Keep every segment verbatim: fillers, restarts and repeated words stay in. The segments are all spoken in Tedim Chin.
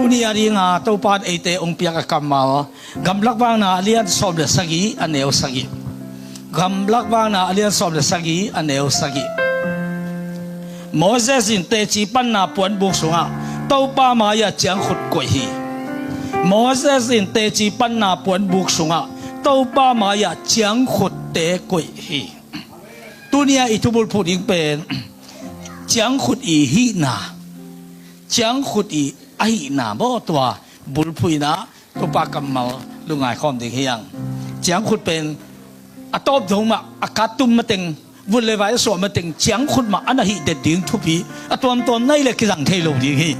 Tuni a dinga Topa in eite hong piak a kammal, Gamlak Vakna a lian sawm le sagih a neu sagih. Gamlak Vakna a lian sawm le sagih a neu sagih. Moses in teci panna puanbuk sungah Topa mai-ah ciangkhut koih hi. Moses in teci panna puanbuk sungah Topa mai-ah ciangkhutte koih hi. Tuni-a i thubulphuh ding pen ciangkhut i hihna, ciangkhut i ahihna maw, tua bulphuh in ah Topa kammal lungngai khawm ding hi hang. Ciangkhut pen a tawp dong mah, a kattum mateng, vun le vai a suah mateng, ciangkhut mah a na hih det ding thupi a tuamtuam nai le kizang thei lo ding hi.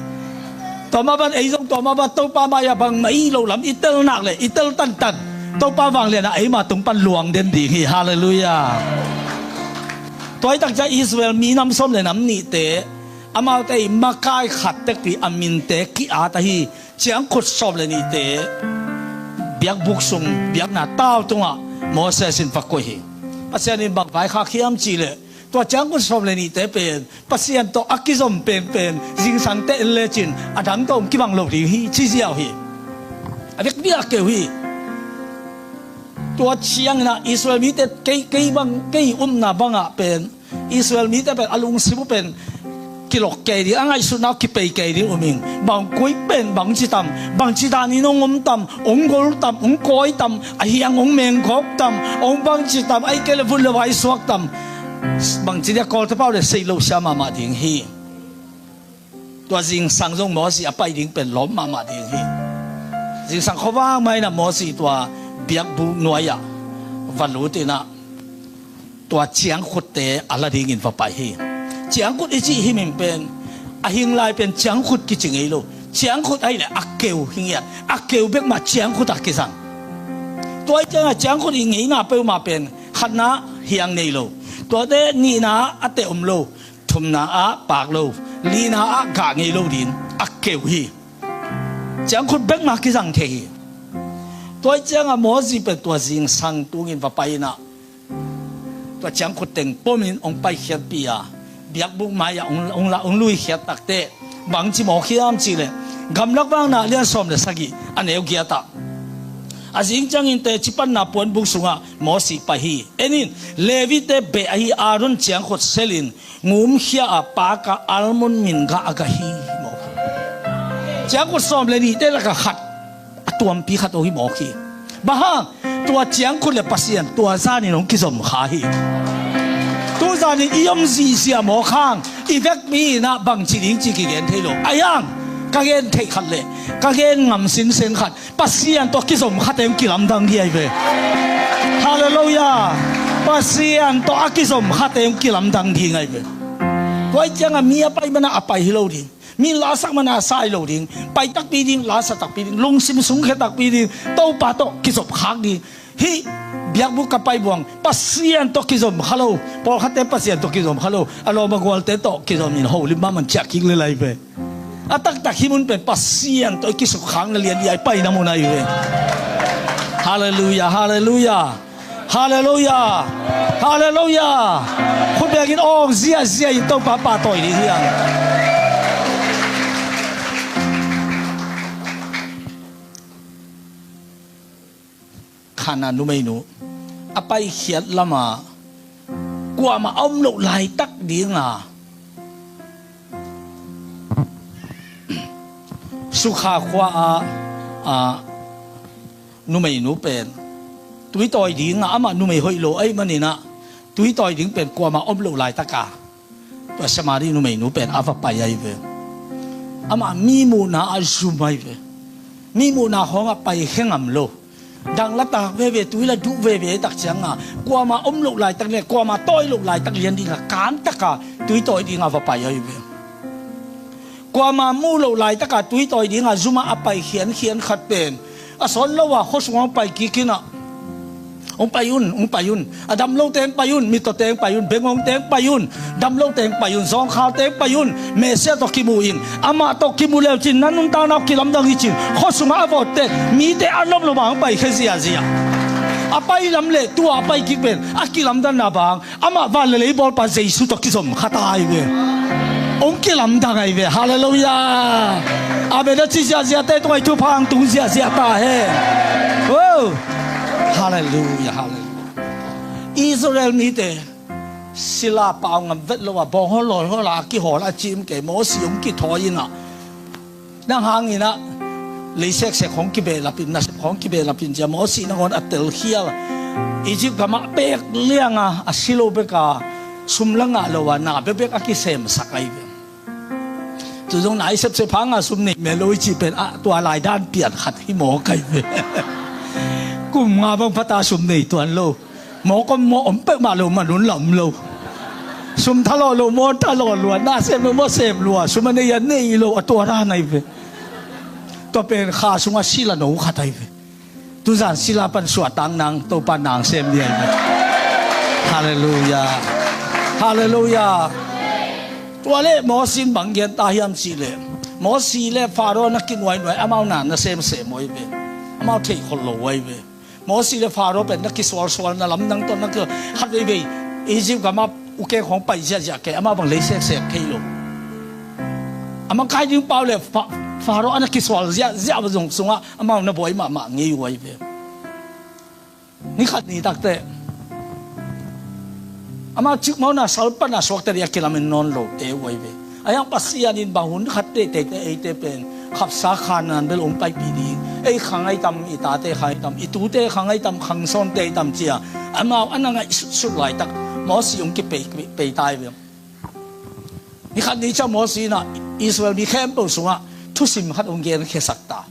Tua mah ban ei zong tua mah ban Topa mai-ah bangmah i hih loh lam i tel nak le i tel tantan Topa vanglian ah eima tung pan luang den ding hi. Halleluiah. Tua hi tak ciang Israel mi nam sawm le nam nihte, amaute i makai khat tekpi a minte ki-at ahi ciangkhut sawm le nihte biakbuk sung biakna tau tungah Moses in va koih hi. Pasian in bang vaikhak hiam cih leh tua ciangkhut sawm le nihte pen Pasian tawh a kizom penpen zingsangte en lecin a dang tawh hong kibang lo ding hi, ci ziau hi. A vekpi a keu hi. Tua ciangin ah Israel mite kei, kei bang, kei upna bangah pen Israel mite pen a lungsim uh pen kilok kei ding, a ngaihsutna uh kipei kei ding um ing. Bang koi pen bangci tam, bangci danin hong om tam, hong gol tam, hong kawi tam, a hiang hong mengkawk tam, hong bangci tam, ahih kei leh vun le vai suak tam, bangci dia Kawlte pau le sei lo sia mahmah ding hi. Tua zingsang zong Mosi a pai ding pen lawm mahmah ding hi. Zingsang khuavak mah in ah Mosi tua biakbuk nuai-ah va lut in ah tua ciangkhutte a la dingin va pai hi. Ciangkhut i cih himhim pen a hing lai pen ciangkhut kici ngei lo. Ciangkhut ahih leh a keu hi ngiat, a keu bek mah ciangkhut ah kizang. Tua ahih ciangah ciangkhut i ngeina peuhmah pen khatna hiang nei lo. Tuate nihna ah a teh om lo. Thumna ah pak lo, lina ah gah ngei lo ding a keu hi. Ciangkhut bek mah kizang thei hi. Tua ahih ciangah Mosi pen tua zingsang tungin va pai in ah tua ciangkhut teng pomin hong paikhiatpih a, biakbuk mai-ah hong, hong la, hong luikhiat takteh bangci mawk hiam cih leh Gamlak Vakna a lian sawm le sagih a neu giat ah, a zing ciangin teci panna puanbuk sungah Mosi pai hi. En in, Levite beh ahi Aaron ciangkhut selin ngumkhia a, pak a almon min gah a gah hi mawk hi. Ciangkhut sawm le nihte lakah khat, a tuampi khat aw hi mawk hi. Bang hang? Tua ciangkhut le Pasian tua zanin hong kizom kha hi. Tu zanin i om zihziah mawk hang, i vekpi in ah bangci ding cih kigen thei lo. Ahi hang, ka gen theih khat le ka gen ngam sinsen khat, Pasian tawh kizom khate hong kilamdang ding ahi ve. Halleluiah. Pasian tawh a kizom khate hong kilamdang ding ahi ve. Tua ahih ciangah mi a pai mana a pai hi lo ding, mi lasak mana a sa hi lo ding, pai takpi ding, lasa takpi ding, lungsim sungkhia takpi ding, Topa tawh kizop khak ding. Hih biakbuk ka pai buang Pasian tawh kizom kha lo, pawlkhatte Pasian tawh kizom kha lo, a lawm a gualte tawh kizom in holim mahmah ciah kik le lai ve. A taktak hih mun pen Pasian tawh i kisukkhakna lian i a i paina mun ahi ve. Halleluiah, halleluiah, halleluiah, halleluiah. Khut bengin awng ziahziah in Topa pahtawi ding hi hang. Khan a numeinu a paikhiat lama kuamah a om loh laitak dinga Sukha khua-ah, ah, numeinu pen tuitawi dinga, amah numei hoih lo ahih maninah tuitawi ding pen kuamah om loh laitaka tua Samari numeinu pen a va pai ahi ve. Amah mi muhna ah zum ahi ve. Mi muhna khawngah pai khe ngam lo. Dang la tak veve, tui la duh veve tak cianga kuamah om loh laitak le kuamah tawi loh laitak lian dinga kamtaka tuitawi dinga va pai ahi ve. Kuamah muh loh laitaka tuitawi dinga zuma a pai khiankhian khat pen a sawt lo a khuasung hong pai kikinah hong pai un, hong pai un. A dam lo teng pai un, mittaw teng pai un, bengawng teng pai un. Dam lo teng pai un, zawngkhal teng pai un. Messiah tawh kimu in, amah tawh kimu leucin na nuntakna uh kilamdang hi cin khuasungah a vawtte mite a lomlom a hong pai khe ziazia. A pai lam le tua a pai kik pen a kilamdanna bang amah van le lei bawlpa Jesu tawh kizom kha ta ahi ve. hong kilamdang ahi ve. Halleluiah. Amen a ci ziahziahte tungah i thupha hong tung ziahziah ta hen. Oh. Halleluiah, halleluiah. Israel mite sila pau ngam vet lo a, bawng hawl lawi hawl a, a kihawl a, a cim kei, Mosi hong kithawi in ah, nang hangin ah leiseksek hong kibehlap in, nasep hong kibehlap in ci a, Mosi nangawn a telkhial. Egypt gamah pek liang a, a si lo bek a, sum la ngah lo a, na bekbek a kisemsak ahi ve. Tu zong na i sepsep hang a sum nei mel lo i cih pen, ah, tua lai dan pian khat hi mawk ahi ve. Kum nga bang pha ta sum nei tuan lo. Mawk om maw, om peuhmah lo, man un la om lo. Sum thalawh lo maw, thalawh lua, na sem lo maw, sem lua, sum a nei a nei lo, a tua dan ahi ve. Tua pen kha sungah sila no khat ahi ve. Tuzan sila pan suahtak nang, Topa nang sem ding ahi ve. Halleluiah. Halleluiah. Tua leh Mosi in bang gen ta hiam cih leh, Mosi leh Faro na kinuainuai, amau na na semsem uh ahi ve. Amau theih khol lo uh ahi ve. Mosi leh Faro pen na kisualsual, na lamdang tawh na ki, khat veivei Egypt gamah ukeng khawng pai ziahziah kei, amah bang leiseksek thei lo. A mangkai ding pau leh Fa-, Faro a na kisual ziahziah zong sungah amau na buai mahmah ngei uh ahi ve. Ni khat ni takteh amau cikmah na sal pan a suakta ding a kilamen nawn lote uh ahi ve. Ahi hang Pasian in bang hun khat teitei teh eite pen khapsa Khanaan bel hong paipih ding, ei khang ahi tam, i tate khang ahi tam, i tute khang ahi tam, khang sawnte ahi tam ci a, amau a na ngaihsutsut laitak Mosi hong kipei, pei ta ahi ve. Ni khat ni ciang Mosi in ah Israel mi khempeuh sungah thusim khat hong genkhiasak ta.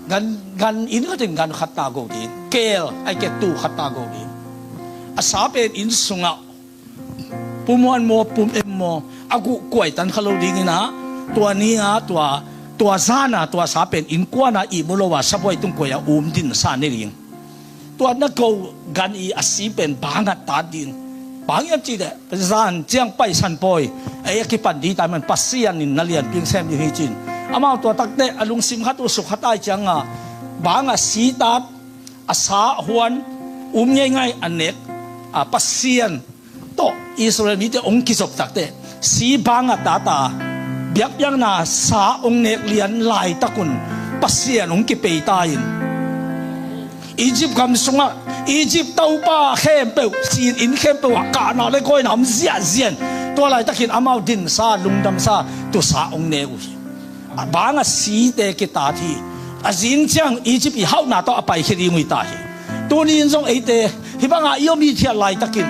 Gan, gan inn khat in gan khat ta go ding, keel ahi kei, tuu khat ta go ding. A sa pen inn sungah pum huan maw, pum em maw, a guh kuai tan kha lo dingin ah, tua ni-a, tua, tua zan-a, tua sa pen innkuan-a ihmu lo a, sabuai tung kuai-a um dinsa ne ding. Tua na ko gan i a si pen bang a tat ding. Bang hiam cih leh zan ciang paisan pawi, ei a kipan ding ta man, Pasian in na lianpi hong sem ding hi ci-in. Amau tua takteh a lungsim khat uh suk khat ai ciangin, bang a si tat, a sa huan, um ngeingai a nek, a Pasian tawh Israel mite hong kizop takteh, si bang a tat a, biakpiakna sa hong nek lian laitak un Pasian hong kipei ta in. Egypt gam sungah Egypt topa khempeuh, sin inn khempeuh ah kahna le kawina om ziahziah in, tua laitakin amau dinsa, lungdamsa, tusa hong ne uh hi. A bang a site kitat hi. A zing ciang Egypt i hauhna tawh a paikhia ding uh hi ta hi. Tuni in zong eite hih bangah i om i thiat laitakin,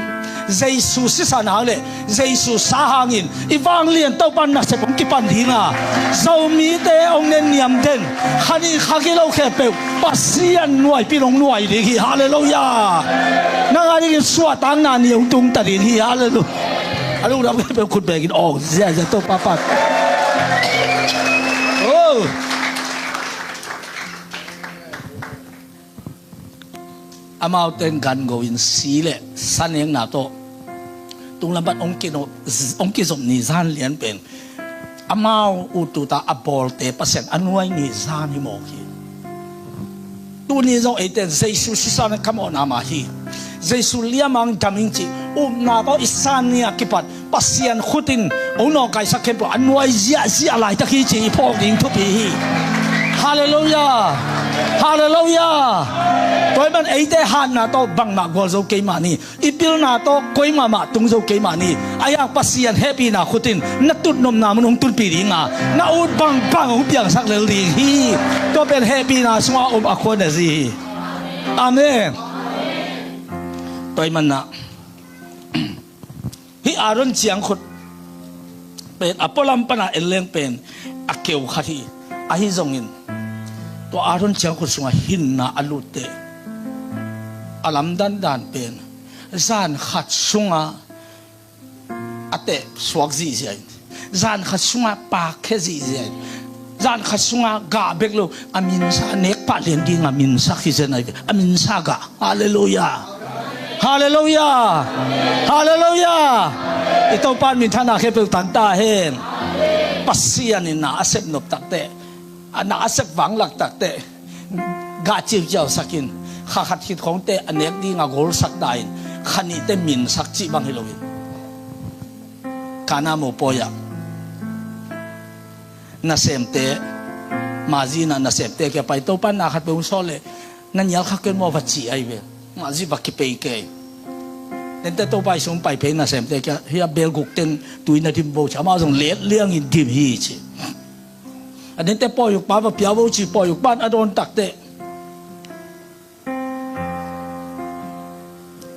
Jesu sisan hang le Jesu sa hangin i vanglian Topa nasep hong kipan ding a, Zomite hong nenniam den, kha nih kha gilo khempeuh Pasian nuaipin hong nuai ding hi. Halleluiah. Nang a dingin suahtakna ni hong tungta ding hi. Halleluiah. A lungdam khempeuh khut bekin awng ziahziah Topa pan. Oh. Amaute in gan go in si le sa nekna tawh tunglam pan hong kino-, hong kizop ni zan lian pen amau ut ut a a bawlte Pasian a nuai ni zan hi mawk hi. Tuni zong eite in Jesu sisan a ka mawhna mah hi. Jesu liamang dam ing cih upna tawh i san ni a kipat Pasian khut in hong nawngkaisak khempeuh a nuai ziahziah laitak hi cih i phawk ding thupi hi. Halleluiah. Halleluiah. Tua ahih man eite hatna tawh bangmah gualzo keimah ni. I pilna tawh koimah mah tungzo keimah ni. Ahi hang Pasian hehpihna khut in na tutnopna mun hong tunpih ding a, na ut bangbang hong piangsak lel ding hi. Tua pen hehpihna sungah om a khua ne zi hi. Amen. Tua ahih man ah hih Aaron ciangkhut pen a pualam pan a en leng pen a keu khat hi. Ahi zongin tua Aaron ciangkhut sungah hinna a lutte a lamdang dan pen zan khat sungah a teh suak zihziah in, zan khat sungah pakkhia zihziah in, zan khat sungah gah bek lo, a minsa nek pah lian ding a minsak hi zen ahi ve. A minsa gah. Halleluiah. Halleluiah. Halleluiah. I Topa in minthanna khempeuh tang ta hen. Pasian in na a sep nop takteh, a na a sep vanglak takteh gah ciuciau sakin, kha khat khit khawngte a nek ding a golsak ta in, kha nihte minsak cih bang hi loin Kana mopawi ah nasemte, Mahzi in ah nasemte kiang pai, Topa, na khat peuh hong sawh leh na nial kha ken maw, va ci ahi ve. Mahzi va kipei kei. Dente Topa Jesu hong pai phei, nasemte kiang, hih a bel guk teng tui na dim bo ci, amau zong let liangin dim hi ci. A dente pawiuk pa va pia bo ci, pawiuk pan a dawn takteh,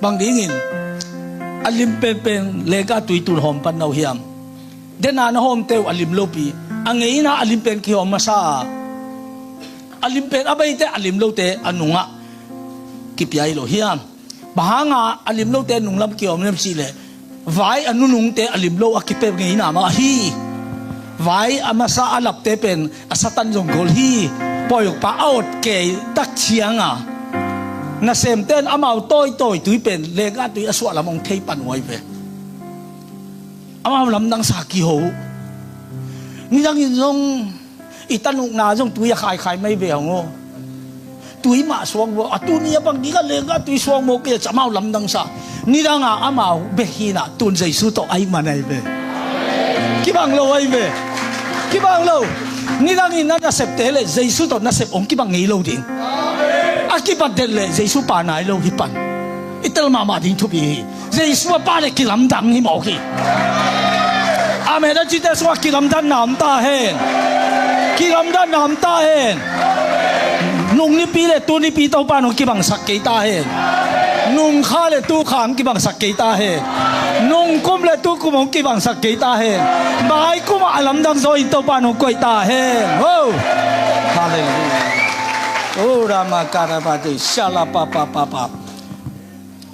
bang dingin a lim penpen lengka tui tun hawm pan na uh hiam? Dena na hawmte uh a lim lopi, a ngeina a lim pen kihawm masa a, a lim pen a beite, a lim lote a nungah kipia hi lo hiam? Bang hanga a lim lote nunglam kihawm hiam cih leh, vai a nunungte a lim lo a kipia ngeina mah hi. Vai a masa a lapte pen a Satan zong gol hi. Pawiuk pa a ot kei tak cianga nasemte in amau tawitawi tui pen lengka tui a suahlam hong thei pan uh ahi ve. Amau lamdang sa kiho uh. Nidangin zong i tanukna zong tui a khaikhai mai ve hang aw. Tui mah suak bo, a tuni a bang ding a lengka tui suak bo kei a ci, amau lamdang sa. Nidanga amau bek hi-in ah tun Jesu tawh ahih man ahi ve. Kibang lo ahi ve. Kibang lo. Nidangin na nasepte leh Jesu tawh nasep hong kibang ngei lo ding. A kibat det leh Jesu pa nai lo hi pan. I tel mahmah ding thupi hi. Jesu a pa leh kilamdang hi mawk hi. Amen. A cite sungah kilamdanna om ta hen. Kilamdanna om ta hen. Nung nipi leh tu nipi Topa in hong kibangsak kei ta hen. Nung kha leh tu kha hong kibangsak kei ta hen. Nung kum leh tu kum hong kibangsak kei ta hen. Mai kum ah a lamdang zaw in Topa in hong koih ta hen. Ho. Hallelujah. Oh, Rama Karabati, Shala Papa Papa.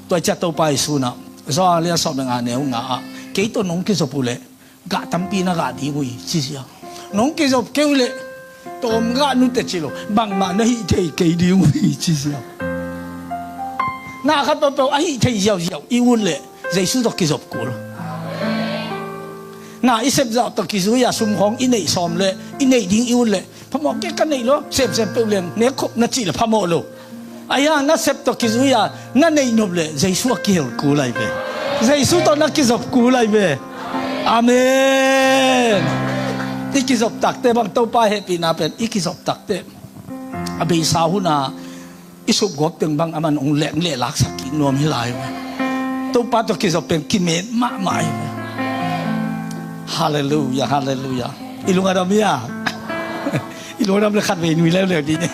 Tua ciang Topa Jesu in ah, Johan lian sawm leh nga, neu nga ah, kei tawh nong kizop uh leh gah tampi na gah ding uh hi, ci ziau. Nong kizop kei uh leh tawm gah nute ci lo, bangmah na hih thei kei ding uh hi, ci ziau. Na khat peuhpeuh a hih thei ziauziau i ut leh Jesu tawh kizop kul. Na i sepzah tawh kizui-a sum khawng i neih sawm leh i neih ding i ut leh, phamawh kei, ka neih lo, semsem peuh leng nek khop na cih leh phamawh lo. Ahi hang na sep tawh kizui-a na neih nop leh Jesu a kihel kul ahi ve. Jesu tawh na kizop kul ahi ve. Amen. I kizop takteh bang, Topa hehpihna pen i kizop takteh a beisa hun a i supgawp teng bang aman hong leng leh laksak kik nuam hi lai ve. Topa tawh kizop pen kimet mahmah hi ve. Halleluiah, halleluiah. I lung a dam hia? I lung a dam leh khatvei nui leuleu dih ni.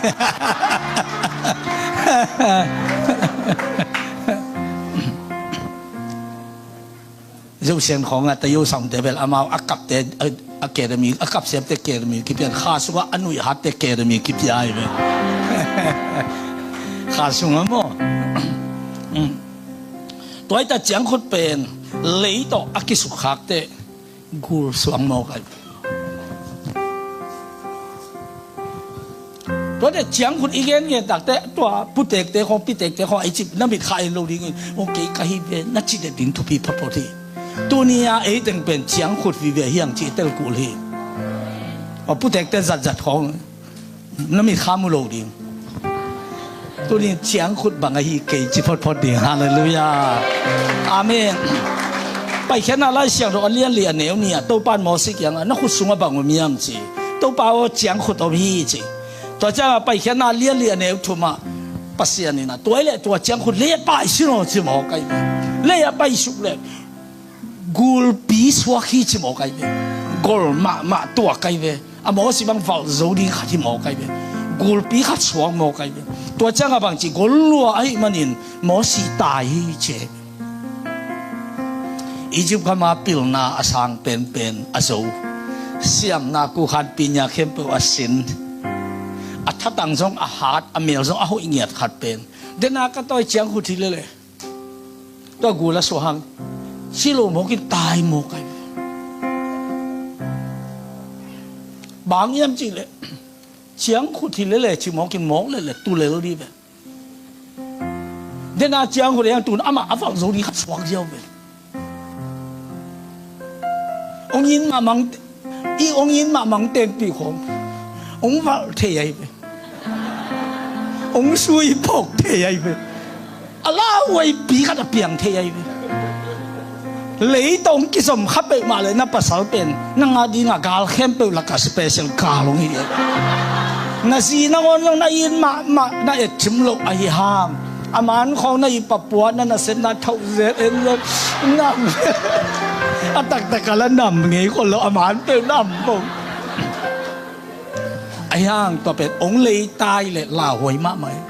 Zosian khawng ah Tayau sangte bel amau a kapte, a, academy, a kap siamte academy kipia in, kha sungah a nuih hatte academy kipia hi ve. Kha sungah maw. Mm. Tua hi ta ciangkhut pen lei tawh a kisukkhakte gul suang mawk ahi ve. Tuate ciangkhut i gengen takteh, tua putekte khawng, pitekte khawng, ei cih na mit kha en lo dingin, "O, kei ka hi ve," na cih det ding thupi phot phot hi. Tuni-a ei teng pen ciangkhut vive hi hang cih tel kul hi. O, putekte zatzat khawng na mit kha mu lo ding. Tuni ciangkhut bang ahi kei ci phot phot ding. Halleluiah. Amen. Paikhiatna Lai Siangtho a lian li a neu ni-ah Topa in Mawsi kiangah, "Na khut sungah bang om hiam?" ci. "Topa aw, ciangkhut om hi," ci. Tua ciangah Paikhiatna a lian li a neu thumah Pasian in ah, "Tua hi leh tua ciangkhut lei-ah paisuk un aw," ci mawk ahi ve. Lei-ah paisuk leh gulpi suak hi ci mawk ahi ve. Gol mahmah tuak ahi ve. A Mawsi bang valh zo ding khat hi mawk ahi ve. Gulpi khat suak mawk ahi ve. Tua ciangah bang ci, gol lua ahih manin Mawsi tai hi ci. Egypt gama pilna a sang penpen a zo, siamna kukhanpi nia khempeuh a sin, a thatang zong a hat, a mel zong a hoih ngiat khat pen, dena ka tawi ciangkhut hi lele, tua gul a suah hang ci lo mawkin tai mawk ahi ve. Bang hiam cihleh, ciangkhut hi lele ci mawkin mawk lele tulel dih ve. Dena ciangkhut a hang tun amah a valh zo ding khat suak ziau ve. Hong in mahmah, i hong in mahmah tengpi khawng hong valh thei ahi ve. Hong sui phawk thei ahi ve. A lauhuaipi khat a piang thei ahi ve. Leitong kizom kha peuhmah le na pasal pen nang a dingah gal khempeuh lakah special gal hong hi. Na zi nangawn zong na it mahmah na et cim loh ahi hang, a man khawng na i papuah na nasepna thauh zel en zong nam. A taktak a la nam ngei khol lo, a man peuh nam bong. Ahi hang tua pen ong leitai le lauhuai mahmah hi.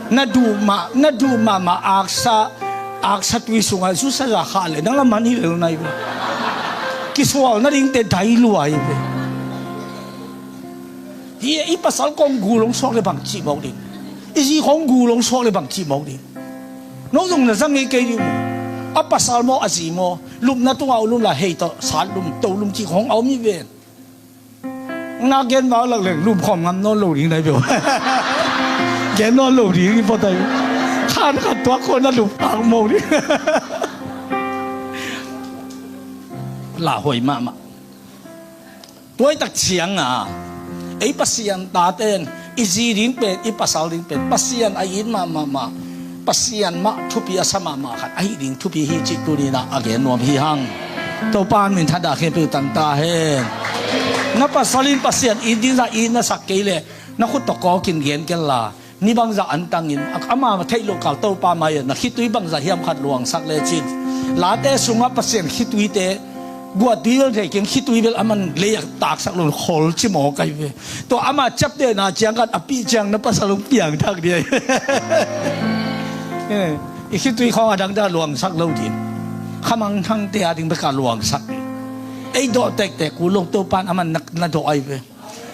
Na duh mah, na duh mahmah aksa, aksa tui sungah zusa za khah le nang a man hi lel nai ve. Kisual na dingte dai lua hi ve. Hi i pasal kong gul hong suak le bang cih mawk ding. I zi khong gul hong suak le bang cih mawk ding. No zong na zang ngei kei ding maw? A pasal maw, a zi maw, lupna tungah ulum la hei tawh sat lum to lum cih khong a om hi ven. Na gen vau lak leng lum khawm ngam nawn lo ding nai beuh. Gen nawn lo ding i pawtai. Khan khat tuak khawh na lum khak mawk ding. Lauhuai mahmah. Tuaitak cianga ei Pasian taten i zi ding pen, i pasal ding pen Pasian a it mahmahmah, Pasian mah thupi a sa mahmah khat ahi ding thupi hi cih tuninah a gen nuam hi hang. Topa min thadah khempeuh tang ta hen. Na pasal in Pasian it ding zah it na sak kei leh na khut tawh kawkin gen ken la, ni bangzah an tangin ama theih loh kal Topa mai-ah na khitui bangzah hiam khat luangsak lecin. Late sungah Pasian khituite guahtui bel thei keng, khitui bel aman lei a taksak lo khol ci maw kai ve. Tua ama ciaptehna ciang khat a pih ciang na pasal hong piangthak dih ai. I khitui khawng a dangdang luangsak lo dih. Khamangthangte a ding beka luangsak dih. Ei dawh tektek kul lo Topan aman na, na dawh ai ve.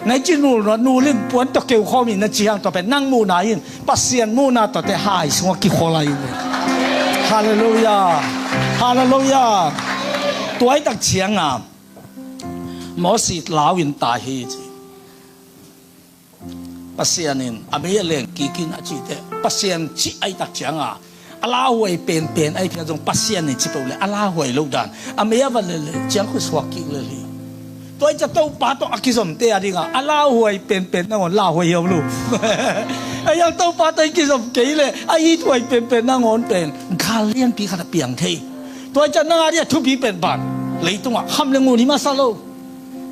Na i ci nul nuat nul in puan tawh keu khawm in na ci hang tua pen nang muhna in Pasian muhna tawhte hai sungah kikhol ai ve. Halleluiah. Halleluiah. Tuaitak cianga Mosi lau in tai hi ci. Pasian in a mei a leng kikin a cite Pasian cih aitak cianga a lauhuai penpen ai phian zong Pasian in ci peuh le a lauhuai lo dan a mei a van lele ciang khut suak kik lel hi. Tua i ca Topa tawh a kizomte a dinga a lauhuai penpen nangawn lauhuai hiau lo. A iang Topa tawh i kizom kei le a ithuai penpen nangawn pen gal lianpi khat a piang thei. Tua i ca nang a dih a thupi pen ban leitungah kham le ngun hi masa lo.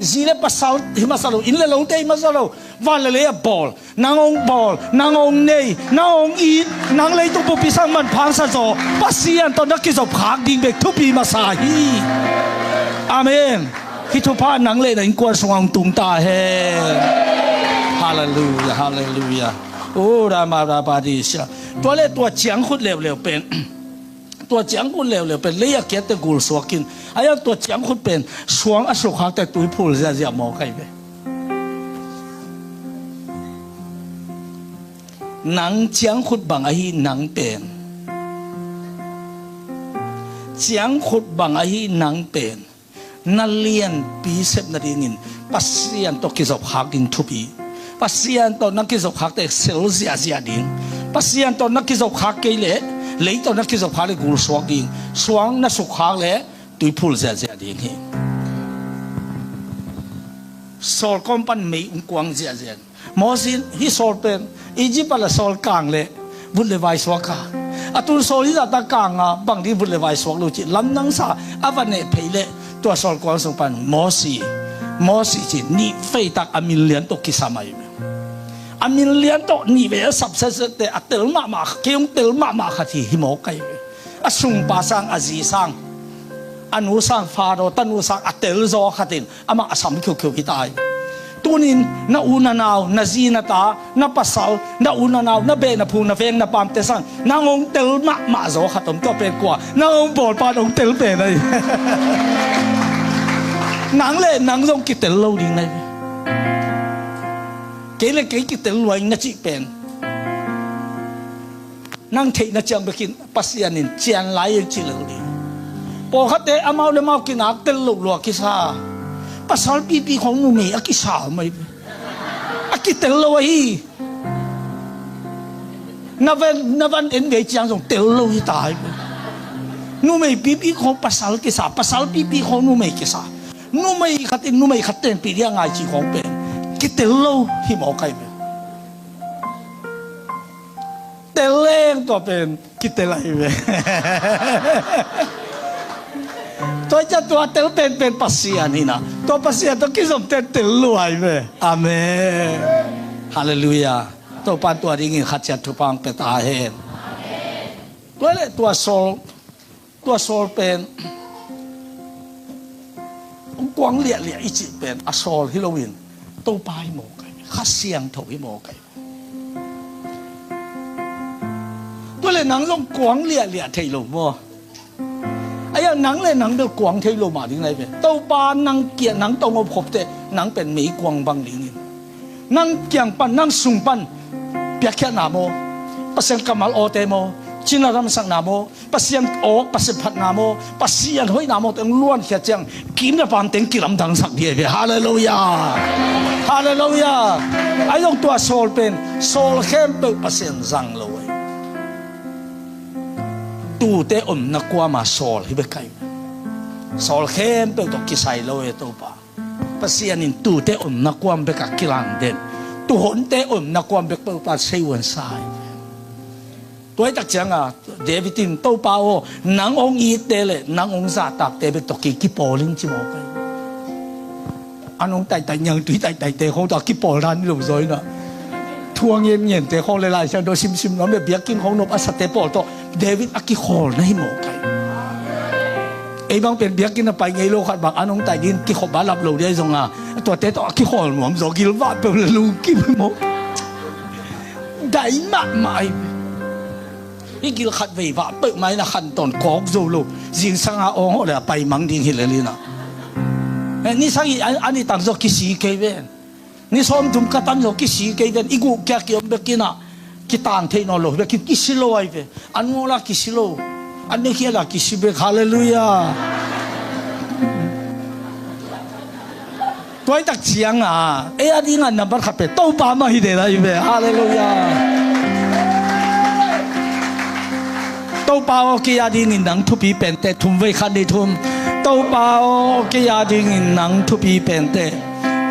Zi le pasal hi masa lo, inn le lote hi masa lo. Van le lei a bawl, nang hong bawl, nang hong nei, nang hong it, nang leitung pumpi sang manpha hong sa zaw Pasian tawh na kizop khak ding bek thupi masa hi. Amen. Hih thupha nang le na innkuan sungah hong tung ta hen. Halleluiah, halleluiah. O rama rabadisha. Tua le tua ciangkhut leuleu pen tua ciangkhut leuleu pen lei a kiatte gul suakin a iang tua ciangkhut pen suang a sukhakte tuiphul ziahziah mawk ahi ve. Nang ciangkhut bang ahi nang pen, ciangkhut bang ahi nang pen na lianpi sep nadingin Pasian tawh kizopkhak ding thupi. Pasian tawh na kizopkhakte sel ziahziah ding. Pasian tawh na kizopkhak kei leh lei tawh na kizopkhak le gul suak ding. Suang na sukkhak le tuiphul ziahziah ding hi. Saul kawm pan mei ung kuang ziahziah. Mosi in hih Saul pen Egypt a la Saul kang le vut le vai suak a, a tun Saul hih zahta kang a bang ding vut le vai suak lo cih lamdang sa a va neh phei le tua Saul kuang sung pan Mosi, Mosi ci nih feitak a min lian tawh kisam ahi ve. A min lian tawh nih vei a sap setsette a tel mahmah kei hong tel mahmah khat hi hi mawk ahi ve. A sungpa sang a zi sang a nu sang Faro tanu sang a tel zaw khatin amah a sam khiukhiu hi ta hi. Tunin na u na nau na zi na ta na pasal na u na nau na beh na phu na veng na pamte sang nang hong tel mahmah zaw khat om tua pen kua nang hong bawlpa hong tel pen ahi. Nang le nang zong kitel lo ding ahi. Kei le kei kitel luai na cih pen nang theihna ciang bekin Pasian in cian lai in ci lo ding. Pawlkhatte amau le mau kinak tel lo lua kisa. Pasal pipi khong numei a kisa mai. A kitel lo ahi. Na van, na van en vei ciang zong tel lo hi ta hi. Numei pipi khong pasal kisa, pasal pipi khong numei kisa. Numei khat in numei khat tenpih dia ngai ci khong pen kitel lo hi mawk ahi ve. Tel leng Tua pen kitel ahi ve. Tua ciang tua tel penpen Pasian hi na, tua Pasian tawh kizom tentel lua ahi ve. Amen. Halleluiah. Topa in tua dingin khat ciat thupha hong pia ta hen. Tua leh tua Saul, tua Saul pen hong kuang liahliah i cih pen a Saul hi loin Topa hi mawk ahi ve. Kha Siangtho hi mawk ahi ve. Tua leh nang zong kuang liahliah thei lo maw? Ahi a, nang leh nang bel kuang thei lo mah ding lai ve. Topa nang kiang nang tawh ngop khop teh nang pen meikuang bang dingin, nang kiang pan, nang sung pan piakkhiatna maw, Pasian kammal awte maw, cina damsakna maw, Pasian awk, Pasian phatna maw, Pasian hoihna maw teng luankhia ciang kim le paam teng kilamdangsak ding ahi ve. Halleluiah. Halleluiah. Ahi zong tua Saul pen Saul khempeuh Pasian zang lo ahi. Tuute omna kuama Saul hi bek ahi. Saul khempeuh tawh kisai lo ahi Topa. Pasian in tuute omna kuam bekah kilangden, tuhonte omna kuam bek Topa seihuan sa ahi. Tua hi tak cianga David in, Topa aw, nang hong itte leh nang hong zahtakte bek tawh kei kipawl in ci mawk ahi. An hong taihtaih, niangtui taihtaihte khong tawh a kipawl dan hi lo zaw inah, thu a ngenngente khong le Lai Siangtho simsim nuam le biakinn khong nop a sate pawl tawh David a kikhawlna hi mawk ahi. Ei bang pen biakinn a pai ngei lo khat bang an hong taih dingin kikhop a lap lo ding ahi zonga, tuate tawh a kikhawl nuam zaw, gilvah peuh le lungkim hi mawk. Dai mahmah ahi. I gil khat vei vah peuhmah in a khantawn kawk zo lo, zingsanga awng hawh le a paimang ding hi lel inah. Eh, ni sagih a, a ni tang zaw kisi kei ven. Ni sawmthum ka tan zaw kisi kei ven. I guh kia kiom bek inah kitang thei nawn lo hi bek in kisi lo ahi ve. An ngawla kisi lo, an ne khiala kisi bek. Halleluiah. Tua hi tak cianga ei a dinga nambat khat pen Topa mah hi den ahi ve. Halleluiah. Topa aw, kei a dingin nang thupi pente, thum vei, khat, nih, thum. Topa aw, kei a dingin nang thupi pente.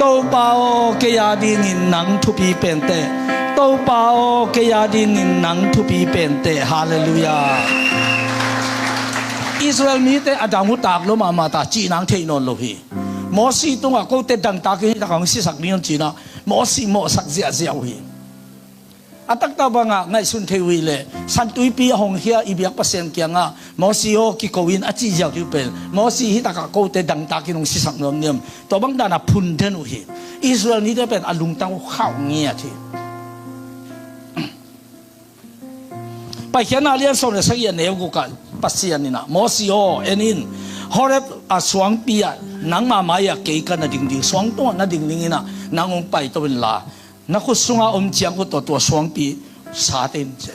Topa aw, kei a dingin nang thupi pente. Topa aw, kei a dingin nang thupi pente. Halleluiah. Israel mite a dang uh tak lo mahmah ta, cih nang thei nawn lo hi. Mosi tungah kote dangtakin hih takah hong sisak ding hong cinah Mosi mawhsak ziahziah uh hi. A taktak bangah ngaihsun thei uh hileh San Tuipi a hong khia i biak Pasian kiangah Mosi aw kiko in a cih ziau ding uh pen Mosi hih takah kote dangtakin hong sisak nuam niam, tua bang danah phun den uh hi. Israel mite pen a lungtang uh khauh ngiat hi. Paikhiatna lian sawm le sagih a neu gukah Pasian inah Mosi aw en in, Horeb a suangpi ah nangma mai-ah kei ka na ding ding, suang tungah na ding ding inah nang hong paito inla, na khut sunga om ciang khut tawh tua suangpi sat in ci.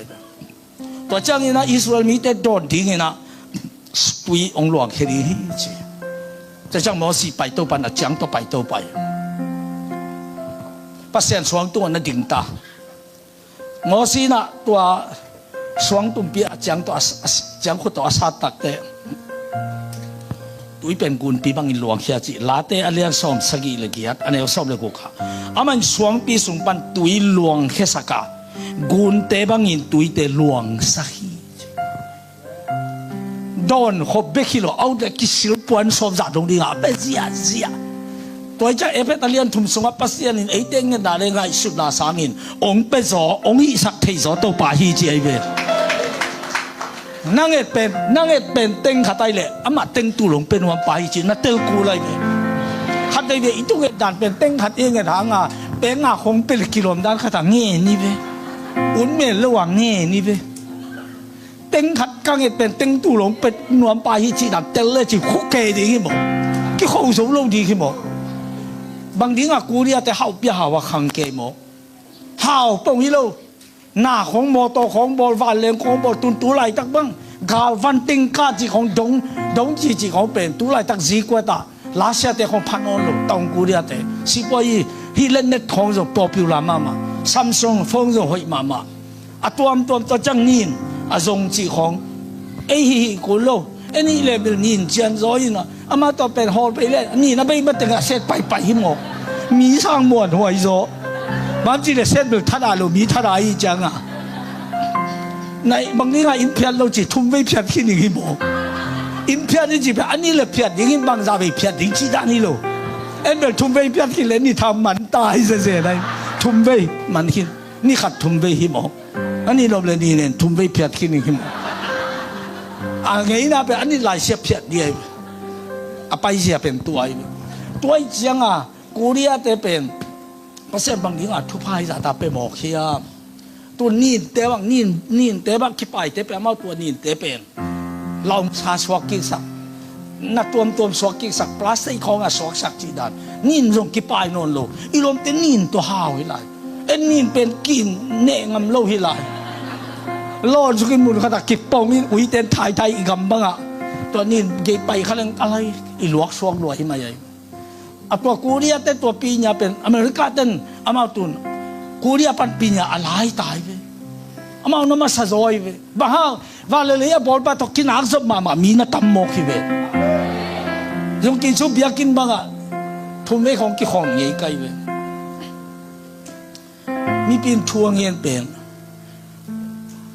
Tua cianginah Israel mite dawn dinginah tui hong luangkhia ding hi ci. Tua ciang Mosi paito pan a ciang tawh paito pai. Pasian suang tungah na ding ta. Mosi inah tua suang tumpi a ciang tawh a, a, ciang khut tawh a sat takteh tui pen gunpi bangin luangkhia cih Late a lian sawm sagih le giat a neu sawm le gukah, amah in suangpi sung pan tui luangkhiasak a, gunte bangin tuite luangsak hi. Dawn khop bek hi lo, a ut le kisil puan sawm zah dong dingah a pia ziahziah. Tua hi ciah Efet a lian thum sungah Pasian in eite ngetna le ngaihsutna sangin hong pia zaw, hong hihsak thei zaw Topa hi ci ahi ve. Na nget pen, na nget pen teng khat ahi leh amah teng tul hong pia nuam pa hi ci na tel kul ahi ve. Khat vei ve i tu nget dan pen teng khat i nget hanga peng a khong pia le kilawm dan khat a ngen hi ve. Un mel lo a ngen hi ve. Teng khat ka nget pen teng tul hong pia nuam pa hi ci dan tel le ci khuk kei ding hi maw? Kikho zo lo ding hi maw? Bang dingah kuliate hauh pia hau a khang kei maw? Hau pong hi lo. Na khong mawtaw khong bawl, vanleng khong bawl, tun tu laitak bang galvan tengka cih khong dong, dong cihcih khong pen tu laitak zikuat ah Lasia te khong pha nawn lo, taungku dia te. Sipuai hi, hi letnet khong zong popular mahmah. Samsung phone zong hoih mahmah. A tuamtuam tua ciang nin a zong cih khong ei hi hi kul lo. En hi le bil nin cian zaw in a, amah tua pen hawl pei le nin a bei mateng a set paipai hi mawk. Mi sang muan huai zaw. Bang ci le set bil thada lo, mi thada hi cianga. Nai bang dingah in phiat lo ci, thumvei phiat khin ding hi maw? In phiat ding ci phiat, a nih le phiat ding in bangzah vei phiat ding ci dan hi lo. En bel thumvei phiat khin le ni thang man ta hi zeze nai. Thumvei man khin, ni khat thumvei hi maw? A nih nop le ni nen thumvei phiat khin ding hi maw? A ngeina pen a nih lai siap phiat ding ahi. A paizia pen tua ahi. Tua ahi cianga Korea te pen Pasian bang dingah thupha hi zahta pe mawk hiam? Tu ninte bang, nin, ninte bang kipaite pe amau tua ninte pen laumsa suak kiksak, na tuamtuam suak kiksak, plastic khawngah suaksak cih dan. Nin zong kipai nawn lo. I lawmte nin tua hau hi lai. En nin pen kin neh ngam lo hi lai. Lawn sukin mun khatah kipawngin uiten thaithai i gam bangah tua nin gei pai khaleng a lai i luak suak lua hi mai ai. A tua Korea te tua pinya pen America ten amau tun Korea pan pinya a lai tai ve. Amau na masa zawi ve. Bang hang, van le lei a bawlpa tawh kinak zop mahmah mi na tam mawk hi ve. Zong kicu biakinn bangah thumvei khawng kikhawm ngei kai ve. Mipi in thu a ngen pen,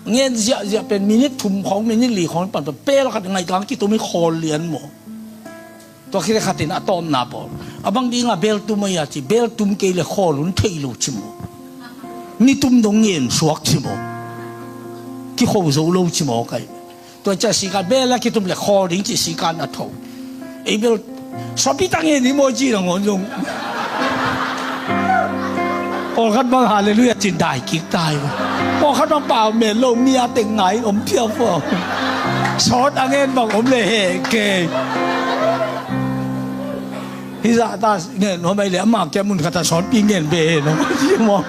ngen ziahziah pen minit thum khawng, minit li khawng pan pel khat ngaihkang kitum i khawl lian maw? Tua khit khatin a tawpna pawl a bang dingah bel tum ahi a ci, bel tum kei le khawl hun thei lo ci maw? Mi tum dong ngen suak ci maw? Kikho zo lo ci maw kai? Tua ciah sikan bel a kitum le khawl ding ci sikan a tho. Ei bel suapi tang ngen ni maw ci nangawn zong. Pawlkhat bang halleluiah cin dai kik tai. Pawlkhat bang pau men lo mi a teng ngai om phiau fo. Sawt a ngen bang om le he kei. Hi zah ta ngen nuam ai le amah kia mun khat a sawtpi ngen be he nuam a ci maw?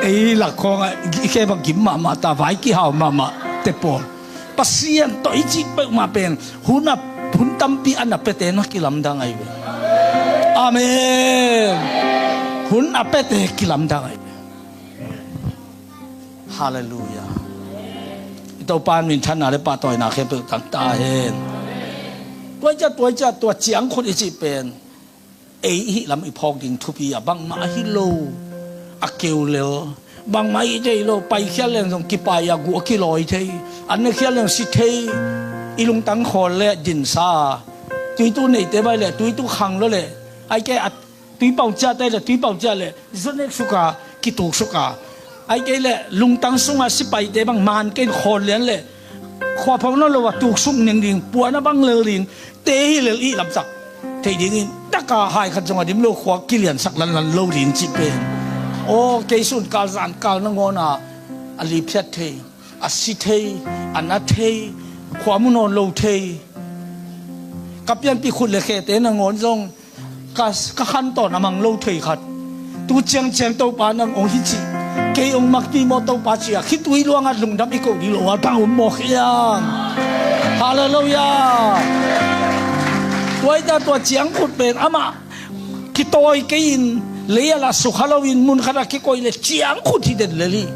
Ei lak khawngah i khe bang gim mahmah ta vai kihau mahmah te pawl. Pasian tawh i cih peuhmah pen hun a, hun tampi a na pete na kilamdang ahi ve. Amen. Hun a pete kilamdang ahi ve. Halleluiah. I Topa minthanna le pahtawina khempeuh tang ta hen. Tuaicia tuaicia tua ciangkhut i cih pen ei i hih lam i phawk ding thupi a bangmah a hi lo. A keu lel bangmah i thei lo. Paikhiat leng zong kipai a guh a kilawi thei. An ne khiat leng si thei. I lungtang khawl le dinsa. Tuitu neite bai le tuitu khang lo le ai ke a tuipau ciahte le tuipau ciah le zunek suka kituk suka. Ai kei le lungtang sunga sipaite bang man kein khawl lian le khuapho na lo a tuksuk ning ding puana bang lel ding. Te hi lel i lamsak thei dingin taka hai khat zong a dim lo khua kiliansak lanlan lo ding cih pen. Aw kei sun kal zan kal nangawn a a liphiat thei, a si thei, a na thei, khua mu nawn lo thei. Ka pianpi khut le khete nangawn zong ka, ka khantawn a mang lo thei khat. Tu ciangciang Topa nang ong hi ci. Kei ong makpi maw Topa ci a khitui luangah lungdam i koh dih lo a bang om maw khiam. Halleluiah. Tuaita tua ciangkhut pen amah kitawi kei in lei a la sukha loin mun khatah kikoih le ciangkhut hi den lel hi.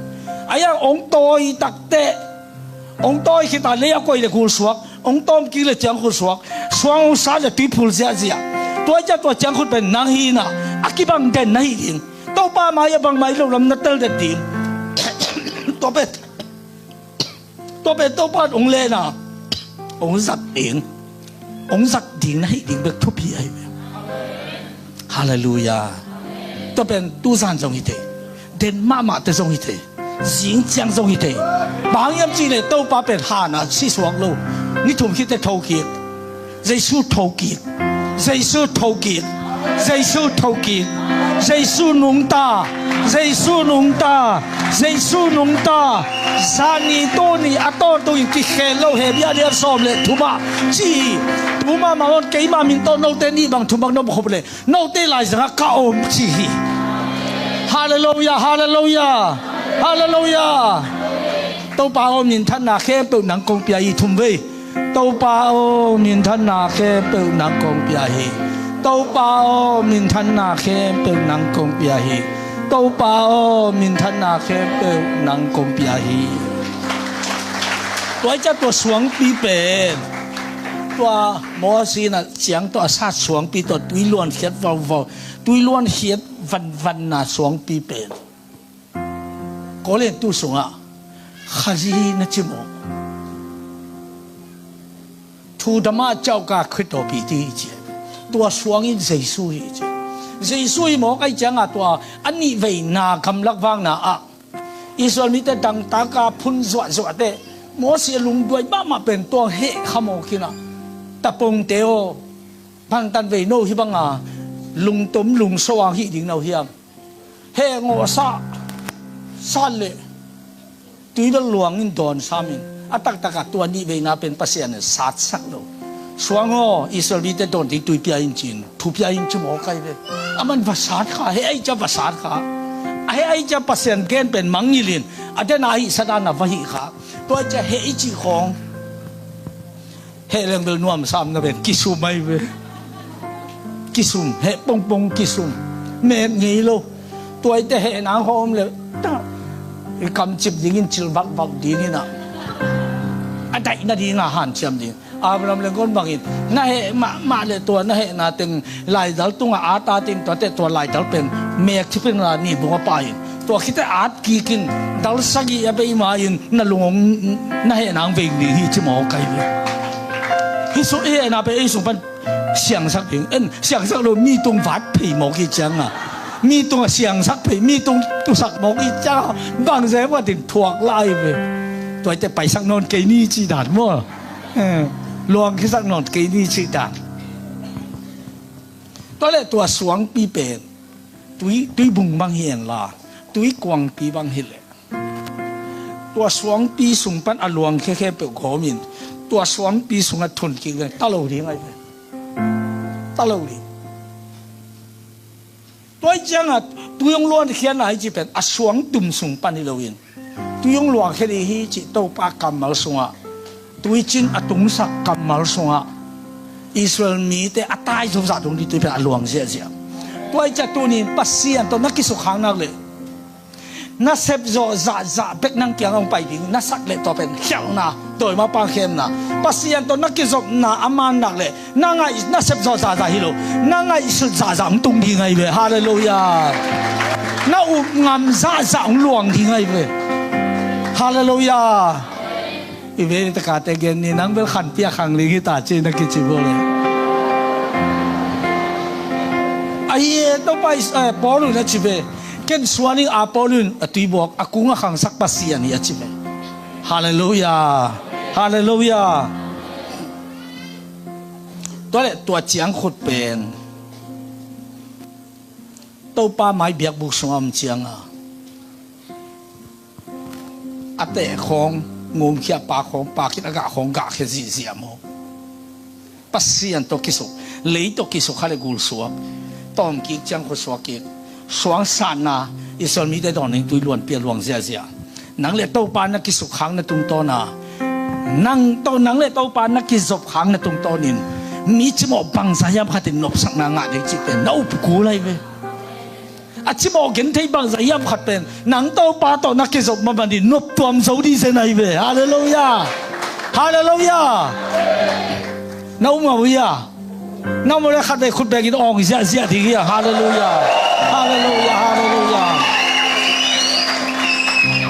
Aiang ong tawi takteh ong tawi khita lei a koih le kul suak, ong tawm kik le ciangkhut suak, suang ong sa le tuiphul ziahziah. Tua i ciah tua ciangkhut pen nang hi na a kibang den na hi ding. Topa mai a bangmai lo lam na tel den ding. Tua pen tua pen Topa ong lena ong zat ding. Ong zat ding na hi ding bek thupi ahi ve. Halleluiah. Tua pen tuzan zong hi thei. Den mahmah te zong hi thei. Zing ciang zong hi thei. Bang hiam cih leh Topa pen hana si suak lo. Ni thum khit te thokik. Jesu thokik. Jesu thokik. Jesu thokik. Jesu nungta. Jesu nungta. Jesu nungta. Zani tuni a tawntung in kikhel lo he bia lian sawm le thumah ci. Tuma mangawn keima min tawh note nih bang thum bang nop khop le note laizangah ka om ci hi. Halleluiah, halleluiah, halleluiah. Topa aw minthanna khempeuh nang kong pia hi thum vei. Topa aw minthanna khempeuh nang kong pia hi. Topa aw minthanna khempeuh nang kong pia hi. Topa aw minthanna khempeuh nang kong pia hi. Tua i ciah tua suangpi pen tua Moses in a ciang tawh a sat suangpi tawh tui luan khiat vauvau, tui luan khiat vanvanna suangpi pen Korintu sungah Khazi na ci maw? Thu dama cauka Khristo pi ti hi ci. Tua suang in Jesu hi ci. Jesu hi mawk ahi cianga tua a nih veina gamlak vakna ah Israel mite dangtaka phun zuahzuah te Moses lungduai mahmah pen tua heh kha mawk inah tapongte aw, bangtan vei no hi banga lungtom lungso ang hih ding no hiam? Heh ngawh sah sat le tui bel luang in dawn samin a taktakah tua nih veina pen Pasian in satsak lo. Suang aw, Israel mite dawn ding tui pia in cin thu pia in ci mawk ahi ve. Aman va sat kha, heh ahi cia va sat kha. A heh ahi cia Pasian gen pen mangngilh in a dena hih sadana va hih kha. Tua cia heh i cih khawng heh leng bel nuam sam na ven kisum ahi ve. Kisum, heh pongpong kisum. Met ngei lo. Tuaite heh nang hawm le ta i kamcip dingin cil vakvak dingin ah a daih nadinga hanciam ding. Abraham le gon bangin na heh mahmah le tua na hehna teng laidal tungah a tatin tuate tua laidal pen mek thipin la ni bunga pahin tua khite at kikin dal sagih a bei ma-in na lungong na heh nang veng ding hi ci mawk ahi ve. Hi sung i hehna pen ei sung pan siangsak ding en siangsak lo mi tung vat phei mawk i cianga mi tung a siangsak phei mi tung tusak mawk i cianga bangzai vatin thuak lai ve. Tuaite paisak nawn kei ni ci dan maw? Luang khisak nawn kei ni ci dan. Tua le tua suangpi pen tui, tuibung bang hi en la tui kuangpi bang hi le tua suangpi sung pan a luang khekhe peuh khawmin tua suangpi sungah thun kik le ta lo ding ahi ve. Ta lo ding. Tua i ciangah tui hong luang khiatna hi ci pen a suang tum sung pan hi loin tui hong luang khia ding hi cih Topa kammal sungah tuicin a tungsak kammal sungah Israel mite a tai zozah dong ding tui pen a luang ziahziah. Tua i ciah tunin Pasian tawh na kisukkhak nak le na sepzawh zahzah bek nang kiang hong pai ding na sak le tua pen khialhna dawimapa khemna Pasian tawh na kizopna a man nak le na ngaih na sepzawh zahzah hi lo na ngaihsut zahzah hong tung ding ahi ve. Halleluiah. Na up ngam zahzah hong luang ding ahi ve. Halleluiah. I ve takate gen ni nang bel khanpiak khang ling hi ta ci na kici bo le. Ahi e Topa Paul in a ci ve. Ken suaning a Paul in a tuibuak a kung a khangsak Pasian hi a ci ve. Halleluiah. Halleluiah. Tua le tua ciang khut pen Topa mai biakbuk sungah om cianga a teh khawng ngumkhia pa khawng pakin a gah khawng gahkhia zihziah maw? Pasian tawh kisuk lei tawh kisuk kha le gulsuak tawmkik ciang khuasuak kik suangsatna Israel mite dawn ning tui luanpia luang ziahziah. Nang le Topa na kisukkhak na tungtawna nang tawh nang le Topa na kizopkhak na tungtawnin mi cimawh bangza hiam khatin nopsakna ngah ding cihte na up kul ahi ve. A cimawh genthei bangza hiam khat pen nang Topa tawh na kizop mamanin noptuam zo dih zen ahi ve. Halleluiah. Halleluiah. Na um ngau hia? Na um le khat vei khut bengin awng ziahziah ding hia? Halleluiah. Halleluiah. Halleluiah.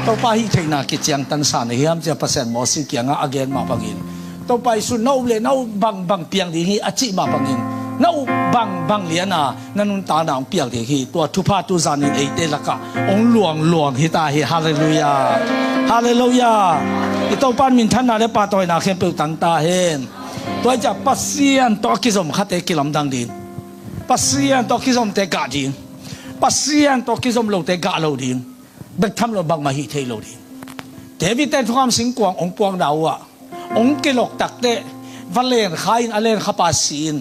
Topa hih theihna kiciangtansa na hiam cia Pasian Moses kiangah a gen mah bangin Topa Jesu na up le na up bangbang piang ding hi a cih mah bangin na up bangbang liana na nuntakna hong piak ding hi. Tua thupha tuzanin eite lakah hong luangluang hita hi. Halleluiah. Halleluiah. I Topa in minthanna le pahtawina khempeuh tangta hen. Tua i ciah Pasian tawh a kizom khate kilamdang ding. Pasian tawh a kizomte gah ding. Pasian tawh a kizom lote gah lo ding. Bek tham lo bangmah hih thei lo ding. David ten thukham singkuang hong puakna uh ah hong kilok takteh va len kha in a len khapa si in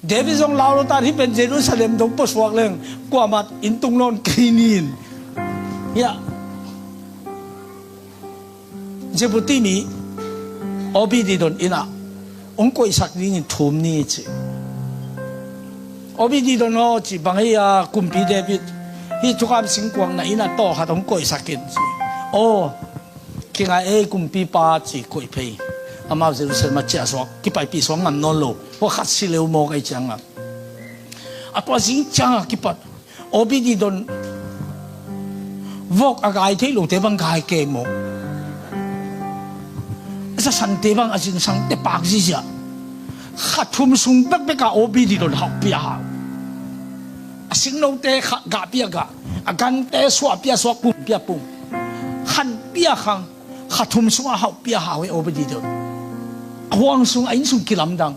David zong lau lo tan hih pen Jerusalem dong puasuak leng kuamah inn tung nawn kei nin. Hiah Jebuti mi Obed-edom innah hong koihsak dingin thum ni ci. Obed-edom aw ci bang hei a kumpi David hih thukham singkuang na innah tawlkhat hong koihsak in ci. Aw kingai ei kumpipa ci koih phei. Amau Jerusalem a ciahsuak kipaipih suak ngam nawn lo. Hua khat si leu mawk ei ciangah a tua zing ciangah kipat Obed-edom vok a gai thei lote bang gai kei mawk. Zasante bang a zingsangte pak zizia. Kha thum sung bekbek a O B D don hauhpia hau. A singnote kha gahpia gah, a gante suahpia suak, pumpia pum. Khanpia khang, kha thum sung a hauhpia hau hi O B D don. A huang sung, a inn sung kilamdang.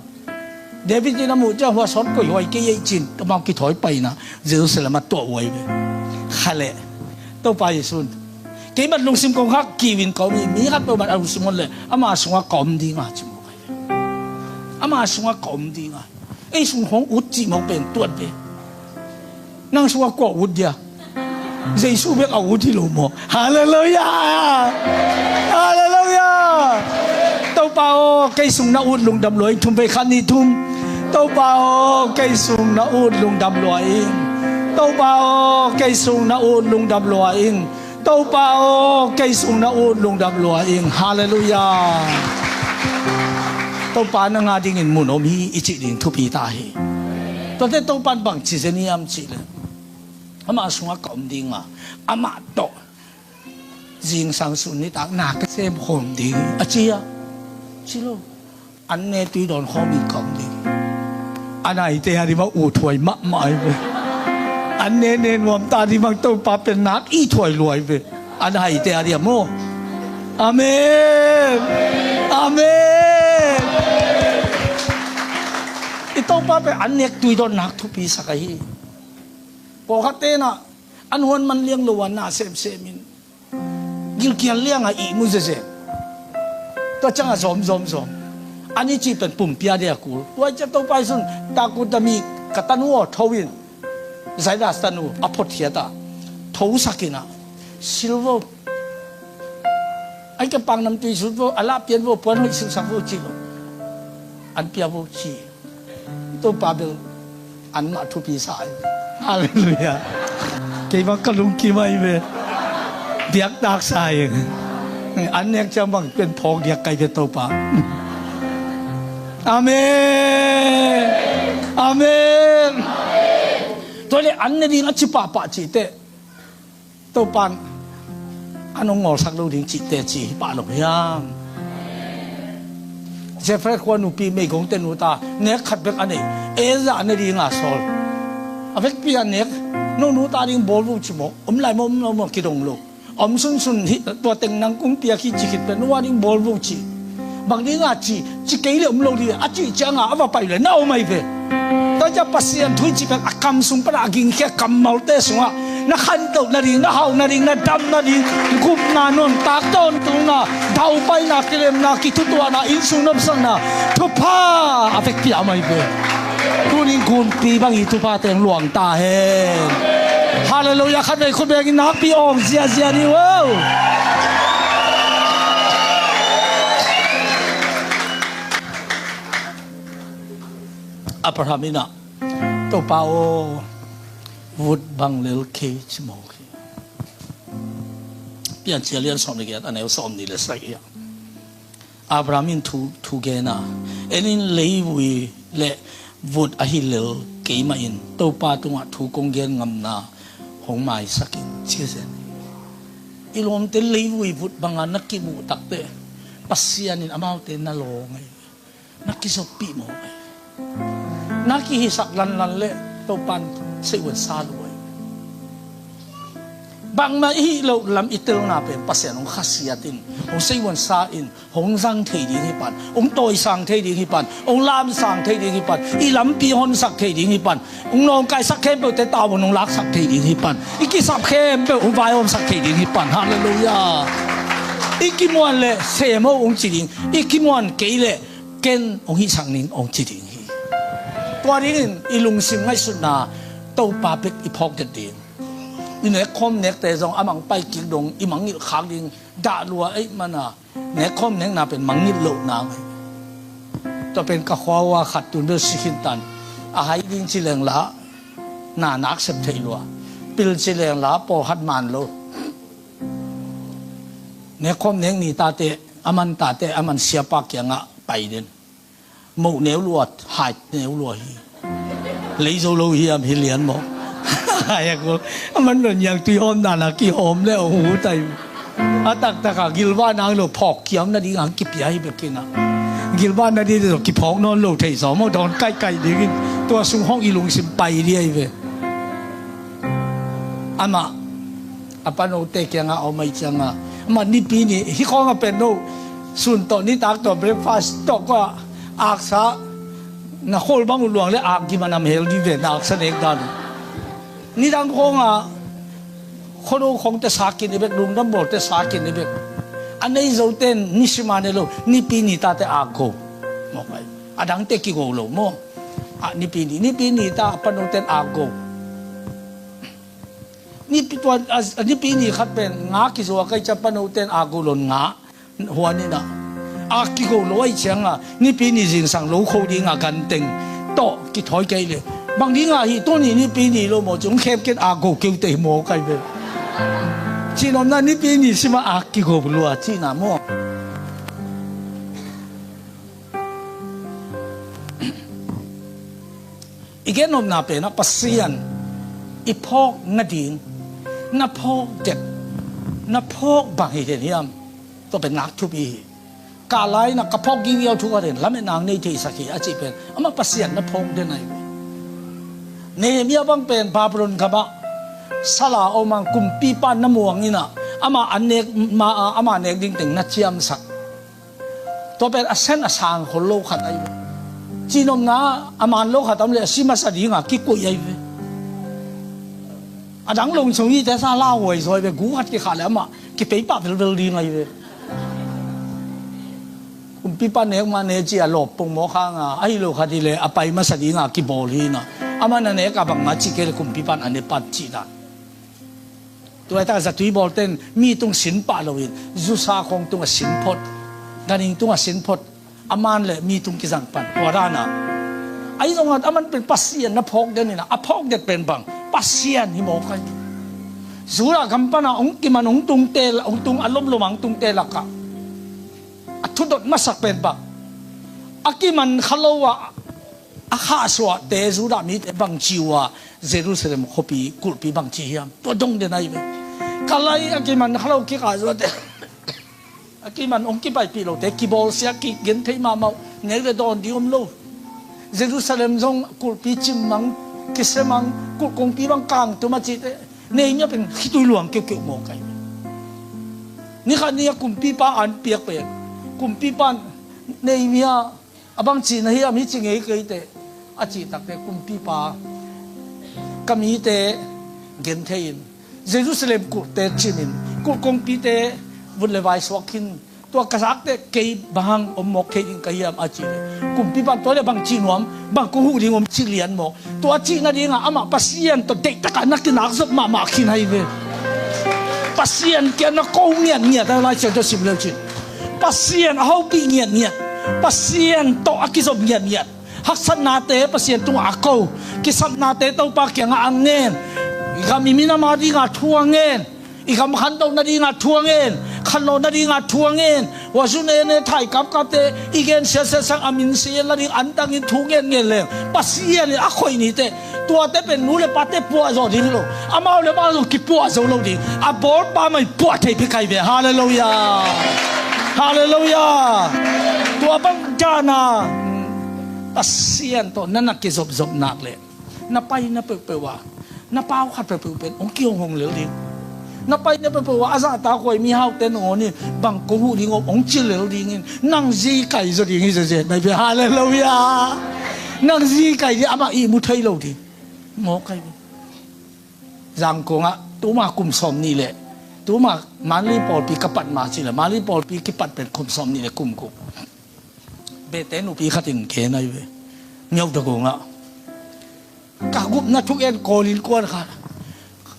David in a muh ciang, hua sawt koih huai kei ei cin, amau kithawi paina Jerusalem a tuah huai ve. Kha leh Topa Jesu in, kei mat lungsim kong khak kiu in ka om hi. Mi khat peuh mat a lungsim hon leh ama sungah ka om ding a ci mawk hi. Ama sungah ka om ding a. Ei sung hong ut cih mawk pen tuat ve. Nang sungah kua ut dia? Jesu bek a ut hi lo maw? Halleluiah! Halleluiah! Topa aw, kei sung na ut lungdam lua ing. Thum vei, khat, nih, thum. Topa aw, kei sung na ut lungdam lua ing. Topa aw, kei sung na ut lungdam lua ing. Topa aw, kei sung na ut lungdam lua ing. Halleluiah! Topa nang a dingin mun om hi i cih ding thupi ta hi. Tuate Topa in bang ci zen hiam cih leh, amah sungah ka om ding a, amah tawh zingsang sun nitak na ka sem khawm ding a ci a, ci lo. An ne tui dawn khawm in ka om ding. A naite a ding bang ut huai mahmah hi ve. An ne ne nuam ta ding bang Topa pen nak it huai lua hi ve. A naite a ding maw. Amen. Amen. I Topa pen an nek tui dawn nak thupi sak ahi. Pawlkhat te na an huan man liang lo a na semsem in, gilkial liang a ihmu zeze. Tua ciang a zawm zawm zawm. An i cih pen pumpia dia kul. Tua ciang Topa Jesu in, takut a mi ka tanu aw tho in, Zairas tanu a phot khiat a, tho sak in a, sil vo. Ai ka pang nam tui sut vo, a lah pian vo, puan hoih silsak vo ci lo. An pia vo ci. Topa bel anmah thupi sa hi. Halleluiah. Kei bang ka lungkim ahi ve. Biaktak sa hi. An nek ciang bang pen phawk diak kai ve Topa. Amen. Amen. Tua le an ne ding a ci pahpah cihte Topa in an hong ngawlsak lo ding cihte ci hi pah lo hiam? Jeffrey khua nupi meigongte nu ta nek khat bek a nei. Ezra ne ding a sawl. A vekpi a nek, no nu ta ding bawl vo ci maw? Om lai maw, om lo maw, kidong lo. Om sunsun hi, tua teng nang kong piak hi ci khit pen no a ding bawl vo ci. Bang ding a ci, ci kei le om lo ding a cih ciang a a va pai le na om ahi ve. Tua ciang Pasian thu i cih pen a kam sung pan a gingkhia kammalte sungah na khantoh nading, na hauh nading, na dam nading, gupna, nuntak tawntungna, daupaina, kilemna, kithutuahna, innsung nopsakna, thupha a vekpi a om ahi ve. Tunin gunpi bang i thupha teng luang ta hen. Halleluiah. Khatvei khut bengin nakpi awng ziazia ni uh. Abraham in ah, Topa aw, vut bang lel kei ci mawk hi. Piancil a lian sawm le giat, a neu sawmnih le sagih ah Abraham in thu, thu gen a, en in, leivui le vut ahi lel kei mah in Topa tungah thu kong gen ngamna hong maisak in, ci zen. I lawmte leivui vut banga na kimuh takteh Pasian in amaute na lawng ahi. Na kizoppih mawk ahi. Na kihisak lanlan le Topan seihuan sa lo ahi. Bangmah i hih loh lam i telna pen Pasian hong khasiat in, hong seihuan sa in, hong zang thei ding hi pan, hong tawisang thei ding hi pan, hong lamsang thei ding hi pan, i lampi honsak thei ding hi pan, hong nawngkaisak khempeuhte tavuan hong laksak thei ding hi pan, i kisap khempeuh hong vaihawmsak thei ding hi pan. Halleluiah. I kimuan le sem ho hong ci ding, i kimuan kei le ken hong hihsak ning hong ci ding hi. Tua dingin i lungsim ngaihsutna Topa bek i phawk det ding. I nekkhawm nekte zong a mang pai kik dong i mangngilh khak ding dah lua ahih mana, nekkhawm nekna pen mangngilh lohna ngai. Tua pen ka khua uh a khat tun bel si khin tan. A hai ding ci leng la na nak sep theih lua. Pil ci leng la pawlkhat man lo. Nekkhawm nek ni tate, a man tate, a man siapa kiangah pai den. Moh neu lua, hai neu lua hi. Lei zo lo hiam hi lian maw? Hai a kul. A man lo niang tui hawm dan a kihawm le a hu tai. A taktak a gilvah nang lo phawk kiam nading a kipia hi bek in a, gilvah nading lo kiphawk nawn lo thei zaw maw, dawn kaihkaih dingin tua sung hong i lungsim pai dih ahi ve. Amah a panote kiangah a om ahih ciangah, amah Nipi ni hih khawngah pen no sun tawh nitak tawh breakfast tawh kua aksa na khawl bang uh luang le ak gim a nam hel dih ve, na aksa nek dan uh. Nidang khawngah khuano khawngte sa khin hi bek, lungdam bawlte sa khin hi bek. A nei zote in nisim a nei lo, Nipi ni tate ak go. Mawk ai. A dangte kigo lo maw. A Nipi ni, Nipi ni ta a panote in ak go. Nipi tua, a, a Nipi ni khat pen nga kizuak ahih ciang panote in ak go lo in nga huan in a, ak kigo lo ahih ciangah Nipi ni zingsang lo kho dingah ganteng tawh kithawi kei leh, bang dingah hih tuni Nipi ni lo maw ci, hong khep ken ak go keu teh hi maw kai ve. Cihnopna Nipi ni simah ak kigo lua cihna maw. I gennopna penah Pasian i phawk nading na phawk det, na phawk bang hi den hiam? Tua pen nak thupi hi. Ka lai na ka phawk ginggiau thu ka den, lametna nei theisak hi a cih pen amah Pasian na phawk den ahi. Nehemiah bang pen Babylon gamah sala om ang kumpipa na muang in a, amah a nek ma a, amah nek ding teng na ciamsak. Tua pen a sen a sang khol lo khat ahi ve. Cihnopna a man lo khat a om le a si masa dinga kikuih ahi ve. A dang lungsung hite sa lauhuai zaw ahi ve, gu khat kikhah le amah kipei pah velvel ding ahi ve. Kumpipa nek mah ne ci a lawp pongmawk hanga ahi lo khat hi le a pai masa dinga kibawl hi na. Amah na nek a bangmah cih kei le kumpipa in a ne pan cih dan. Tua hi ta zatui bawlte in mi tung sin pah loin zusa khawng tungah sin phot, ganhing tungah sin phot, a man le mi tung kizang pan tua dan a. Ahi zongah aman pen Pasian na phawk den in a, a phawk det pen bang Pasian hi mawk ahi. Judah gam pana hong kiman hong tungte, hong tung a lomlom a hong tungte lakah a thudot masak pen bang, a kiman kha lo a a khahsuahte Judah mite bangci uh a Jerusalem khuapi kulhpi bangci hiam? Tua dong den ahi ve. Ka lai a kiman kha lo kikhahsuahte, a kiman hong kipaipih lote kibawlsia, kigentheih mahmah uh, nek le dawn ding om lo. Jerusalem zong kulhpi cim mang, kisia mang, kulh kongpi bang kangtum a cihte Nehemiah pen khitui luang keukeu mawk ahi ve. Nikhat ni a kumpipa an piak pen kumpipa in Nehemiah, a bangci na hiam, hih ci ngei kei teh a cih takteh kumpipa, ka mite genthei in Jerusalem kulhte cim in kulh kongpite vun le vai suak khin, tua ka zak teh kei bang hang om mawk thei ding ka hiam a cih leh kumpipa in tua le bang cih nuam, bang kong huh ding om cih lian mawk. Tua cih nadingah amah Pasian tawh deihtakah na kinak zop mahmah khin ahi ve. Pasian kiang na ko ngiatngiat a, Lai Siangtho sim leu cin Pasian a hopih ngiatngiat, Pasian tawh a kizop ngiatngiat, haksatnate Pasian tungah a ko, kisapnate Topa kiangah a ngen, i gam i minam a dingah thu a ngen, i gam khantoh nadingah thu a ngen, khanlawh nadingah thu a ngen, wazun ene thaikapkapte i gen siatsiat sang a min sian nading antangin thu ngen ngen leng Pasian in a khoih niteh. Tuate pen nu le pate puah zawh ding hi lo, amau le amau zong kipuah zo lo ding. A bawlpa mah in puah thei phi kai ve. Halleluiah. Halleluiah. Tua bang dana Pasian tawh na na kizopzop nak leh na paina peuhpeuh ah na pau khat peuhpeuh pen hong kihonghong lel ding. Na paina peuhpeuh ah a zahtak huai mihaute nangawn in bang kong huh ding om hong ci lel dingin nang zi kai zaw ding hi zenzen mai ve. Halleluiah. Nang zi kai ding, amah ihmu thei lo ding. Maw kai ve. Zangkong ah tuma kum sawm nih leh tuma Manli pawlpi ka pat ma ci leh Manli pawlpi kipat pen kum sawm nih leh kum guk. Bete nupi khat in gen ahi ve. Ngiauda kong ah ka gupna thuk en kawlin kuan khat.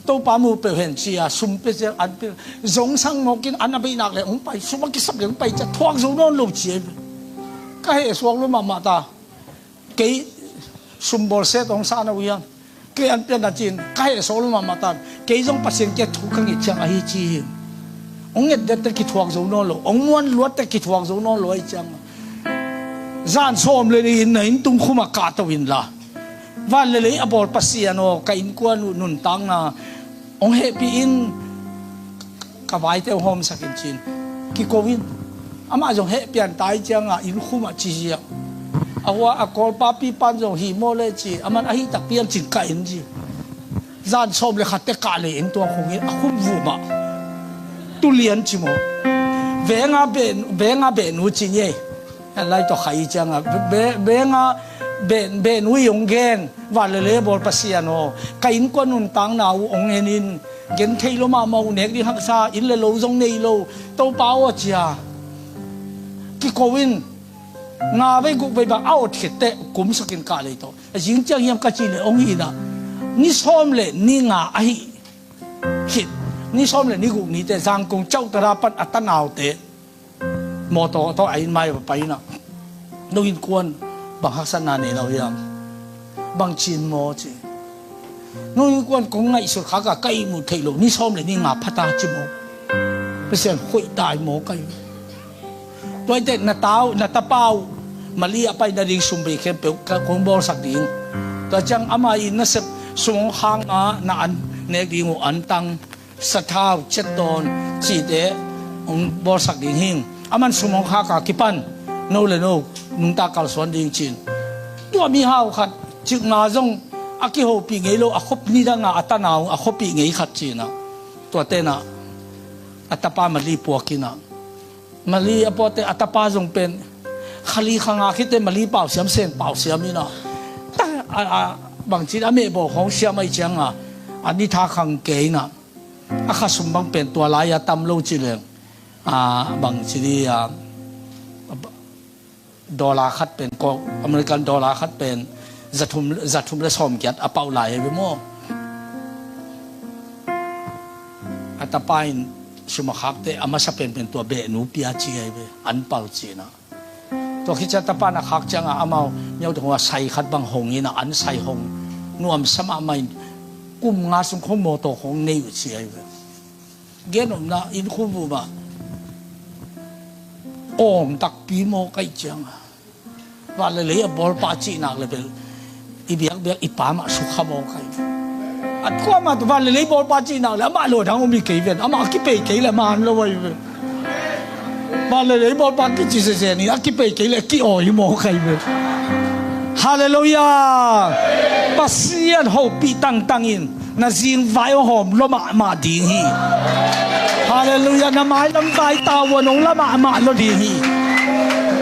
Topa mu peuh hen ci-a sum pia ciang an pia, zong sang mawkin an a beih nak leh hong pai, sum a kisap leh hong pai ci-a thuak zo nawn lo ci ahi ve. Ka heh suak lo mahmah ta. Kei sum bawlsia tawh hong sa na uh hiam? Kei an pian na ci-in ka heh suak lo mahmah ta. Kei zong Pasian kiang thu ka nget ciang ahi ci hi. Hong nget dette kithuak zo nawn lo, hong muan luatte kithuak zo nawn lo ahi ciang zan sawm le li-in na inn tung khumah kahto inla, van le lei a bawl Pasian aw, ka innkuan uh nuntakna hong hehpih in, ka vaite hong hawmsak in ci-in kiko in. Amah zong heh pian tai ciangah inn khumah ci ziah. A hua a kawlpa pipan zong hi maw le ci, aman ahi takpi am ci-in kah in ci. Zan sawm le khatte kah le in tuang khong in a khum vumah. Tulian ci maw. Venga ben, venga ben u ci ni ei. An lai tawh khai ciangah be, benga ben, ben u i hong gen. Van le lei a bawl Pasian aw, ka innkuan nuntakna uh hong en in, gen thei lo mahmah uh, nek ding haksa, inn le lo zong nei lo, Topa aw cia. Kiko in, nga vei guk vei bang a awt khit teh kumsak in kah lei tawh. A zing ciang hiam ka cih leh hong hi inah, ni sawm le ni nga ahi khit, ni sawm le ni guk ni teh Zangkong Chauhtara pan a tanaute mawtaw tawh a inn mai va pai inah, no innkuan bang haksatna nei lo hiam? Bang ci-in maw ci. No innkuan kong ngaihsut khak a ka ihmu thei lo ni sawm le ni nga phata ci maw. Pasian hoih tai maw kai. Tua hi teh na tau, na tapa uh Mali a pai nading sum bei khempeuh kong bawlsak ding. Tua ciang ama in nasep sum hong khak a, na an nek ding uh antang, sathau, cetton cihte hong bawlsak ding hi. Aman sum hong khak a kipan no le no nungta kalsuan ding ci-in. Tua mihau khat, cikna zong a kihopih ngei lo, a khop nidanga a tana uh a khopih ngei khat ci-inah, tua tenah a tapa Mali puak inah, Mali a puakte a tapa zong pen khali khanga khit teh Mali pausiam, Seng pausiam inah, ta, a, a, bangci a mehbaw khawng siam ahi cianga a nitha khang ke inah, a khasum bang pen tua lai-a tam lo ci leng, a, bangci di, a, dollar khat pen, ko American dollar khat pen zathum, zathum le sawmgiat a pauh lai ahi ve maw. A tapa in sum a khak teh a masa penpen tua behnu pia ci ahi ve, an pal ci inah. Tua khit ciang tapa na khak ciangah amau miaute hong a sai khat bang hong inah, an sai hong nuamsa mahmah in, kum nga sung khong mawtaw khong nei uh ci ahi ve. Gen omna inn khum vumah awm takpi maw kai ciangah. Van le lei a bawlpa cihnak le bel i biakbiak i pa mah sukha maw kai. A kuamah tu van le lei bawlpa cihnak le amah lo dang om hi kei ven, amah a kipei kei le man lo ahi ve. Van le lei bawlpa kici zezen in a kipei kei le ki-awi maw kai ve. Halleluiah. Pasian hopih tangtang in na zingvai hong hawm lua mahmah ding hi. Halleluiah. Na mailam vai tavuan hong la mahmah lua ding hi.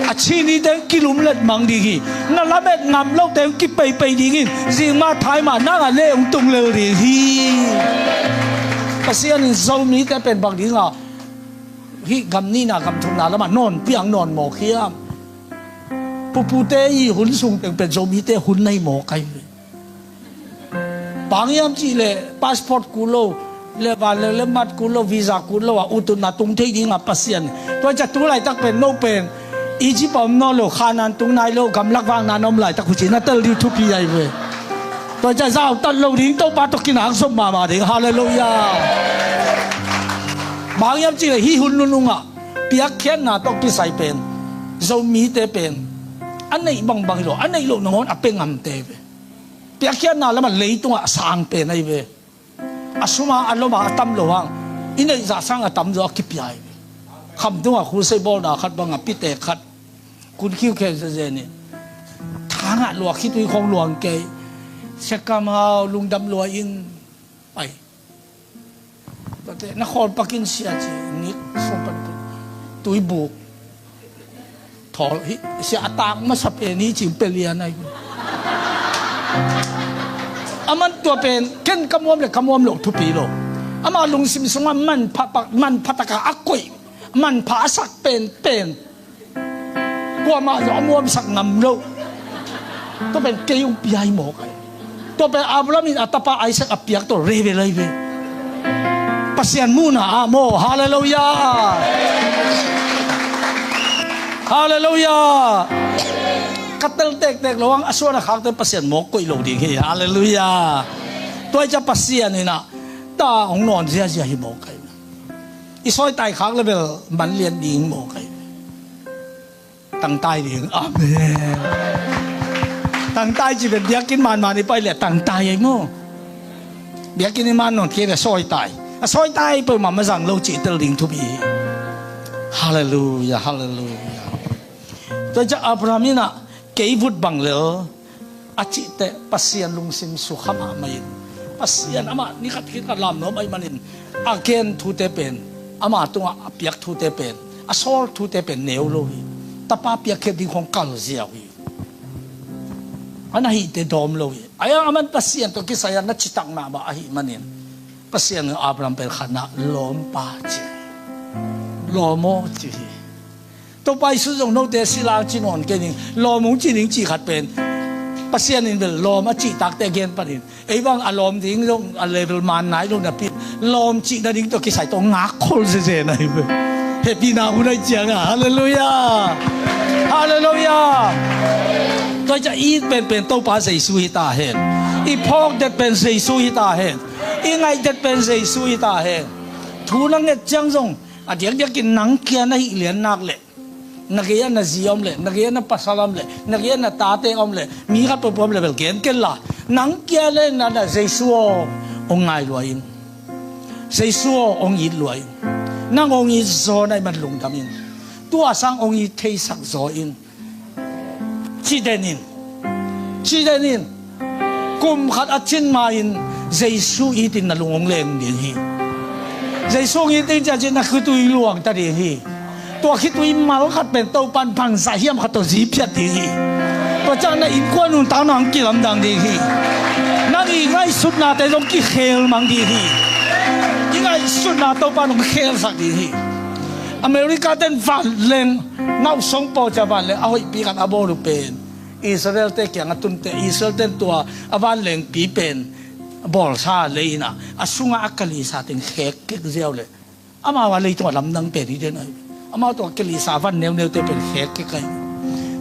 A chinite hong kilumlet mang ding hi. Na lamet ngam lote hong kipeipei dingin zingmah thaimah nang a leh hong tung lel ding hi. Pasian in Zomite pen bang dinga hih gam nihna gam thumna lamah nawn piang nawn mawk hiam? Pupute i hun sung teng pen Zomite hun nei mawk ahi ve. Bang hiam cih leh passport kul lo, le van le le mat kul lo, visa kul lo a ututna tung thei dingah Pasian. Tua hi ciah tu laitak pen no pen Egypt a om nawn lo, Khanaan tung nai lo, gamlak vakna na om laitak huci na tel ding thupi ahi ve. Tua hi ciah zautat lo ding, Topa tawh kinak zom mahmah ding. Halleluiah. Bang hiam cih leh hih hun nunungah piakkhiatna tawh kisai pen Zomite pen a neih bangbang hi lo, a neih loh nangawn a pia ngamte ve. Piakkhiatna lamah leitungah a sang pen ahi ve. A suma a loma a tam lo hang i neih zah sang a tamzaw a kipia ahi ve. Khamtungah khusei bawlna khat bangah pitek khat kun khiukhe zezen in thangah luah khitui khong luang kei. Siakam hau lungdam luah in pai. Tuate na khawl pakin sia ci, nik sung pan tuibuk thawl hi sia a tak masa pen hi cing pelian ahi. Aman tua pen ken ka muam le ka muam lo thupi lo. Ama lungsim sungah manpha pak, manpha taka a koih, manpha a sak pen pen kuamah zong a muamsak ngam lo. Tua pen kei hong pia hi mawk ahi. Tua pen Abraham in a tapa Isaac a piak tawh revel ahi ve. Pasian muhna ah maw. Halleluiah. Halleluiah. Ka tel tektek lo hang a suan a khakte Pasian mawk koih lo ding hi. Halleluiah. Tua hi ciah Pasian inah ta hong nawn ziazia hi mawk ahi. I sawitai khak le bel manlian ding mawk ahi. Tangtai ding. Amen. Tangtai ci pen biakinn manman i pai le tangtai ahi maw. Biakinn i man nawn kei le sawitai. A sawi tai peuhmah ma zang lo cih tel ding thupi hi. Halleluiah, halleluiah. Tua ciah Abraham in ah kei vut bang lel a cih teh Pasian lungsim sukha mahmah in, Pasian amah ni khat khit khat lam nuam ahih manin a gen thute pen, ama tungah a piak thute pen, a sawl thute pen neu lo hi. Tapa piakkhiat ding khong kal ziau hi. A na hihte dawm lo hi. A yang a man Pasian tawh kisai a na citak mahmah ahih manin Pasian in Abraham pen khatna lawmpa ci hi. Lawm aw ci hi. Topa Jesu zong note sila ci nawn kei ning, lawm hong ci ning cih khat pen Pasian in bel lawm a cihtakte gen panin ei bang a lawm ding zong a level man nai lo napi lawm cih nading tawh kisai tawh ngak khol zeze na hi ve. Hehpihna hun ahi ciangah halleluiah, halleluiah. Tua ciah i it penpen Topa Jesu hi ta hen. I phawk det pen Jesu hi ta hen. I ngaih det pen Jesu hi ta hen. Thu na nget ciang zong a diakdiakin nang kia na hih lian nak leh, na gei-ah na zi om leh, na gei-ah na pasal om leh, na gei-ah na tate om leh, mi khat peuhpeuh om leh bel gen kenla, nang kia leh na na Jesu aw hong ngai lua in, Jesu aw hong it lua in. Nang hong it zaw na hih man lungdam in. Tua sang hong it theisak zaw in. Ci den in. Ci den in. Kum khat a cin ma-in Jesu itin na lung hong leng ding hi. Jesu hong it ding ciang cin na khitui luang ta ding hi. Tua khitui mal khat pen Topan bangzah hiam khat tawh zi phiat ding hi. Tua ciang na innkuan nuntakna hong kilamdang ding hi. Nang i ngaihsutnate zong kikhel mang ding hi. I ngaihsutna Topan hong khelsak ding hi. America ten vanleng nauhsong paw cia vanleng a hoihpi khat a bawl uh pen Israel te kiang a tunte Israel ten tua a vanlengpi pen bawlsa lei inah a sungah a kalisa teng khek kek ziau leh amau a leitung a lamdang pen hi den ahi. Amau tua kalisa van neuneute pen khek kek ahi.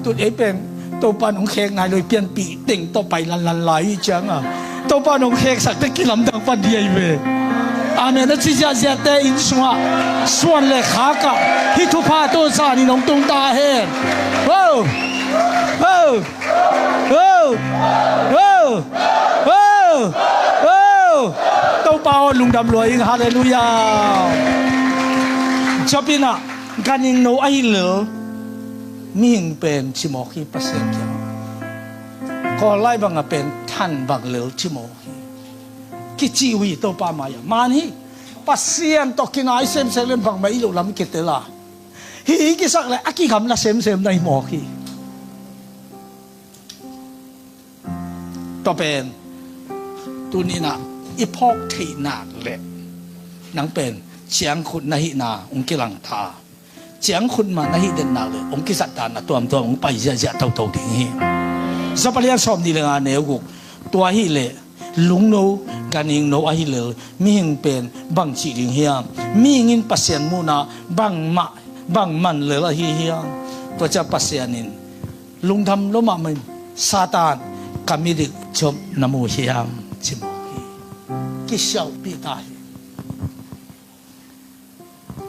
Tun ei pen Topan hong khek nai lo i pianpih teng tawh pai lanlan lai hi cianga Topan hong kheksak te kilamdang pan hi ahi ve. Amen. A ci ziahziahte inn sungah suan le khakah hih thupha tawh zan in hong tung ta hen. Ho! Ho! Ho! Ho! Ho! Ho! Topa aw lungdam lua ing. Halleluiah. Job inah ganhing no ahi lel mihing pen cimawk hi Pasian kiangah. Kawl lai bangah pen than bang lel cimawk hi. Kici uh hi Topa mai-ah man hi. Pasian tawh kinai semsem le bangmah i loh lam kitel a hih i kisak le a kigamla semsem na hi mawk hi. Tua pen tuninah i phawk theih nak le nang pen ciangkhut na hihna hong kilangta. Ciangkhut mah na hih den nak le hong kizatdan a tuamtuam hong pai ziahziah toto ding hi. Job a lian sawm nih le nga neu guk. Tua hileh lungno ganhing no ahi lel mihing pen bang cih ding hiam? Mihing in Pasian muhna bangmah bang man lel ahi hiam? Tua ciah Pasian in lungdam lo mahmah in Satan ka midik Job na mu hiam ci mawk hi. Kisiauhpih ta hi.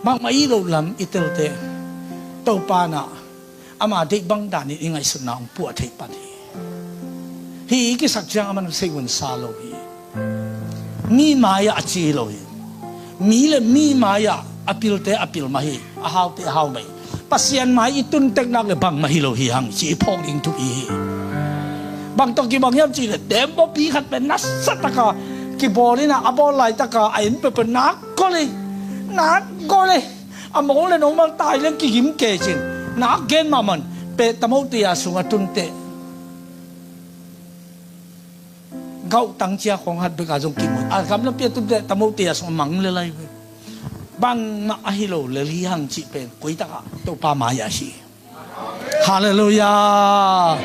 Bangmah i loh lam i telte Topa nah ama deih bang danin i ngaihsutna hong puah theih pan hi. Hih i kisak ciang a man seihunsa lo hi. Mi mai-ah a ci hi lo hi. Mi le mi mai-ah a pilte a pil mah hi. A haute a hau mah hi. Pasian mai i tuntek nak le bangmah hi lo hi hang ci i phawk ding thupi hi. Bang tawh kibang hiam cih le tembaw pi khat pen nasataka kibawl inah a bawl laitaka a en peuhpeuh nak gol hi. Nak gol hi. A mong le nongmal tai leng kigim kei cin nak gen mahmah in peh tamote a sungah tunteh gauh tangcia khong hat beka zong kimu a gamlampi a tunteh tamote a sungah mang le lai ve. Bangmah ahi lo le liang cih pen kuitakah Topa mai-ah hi. Halleluiah.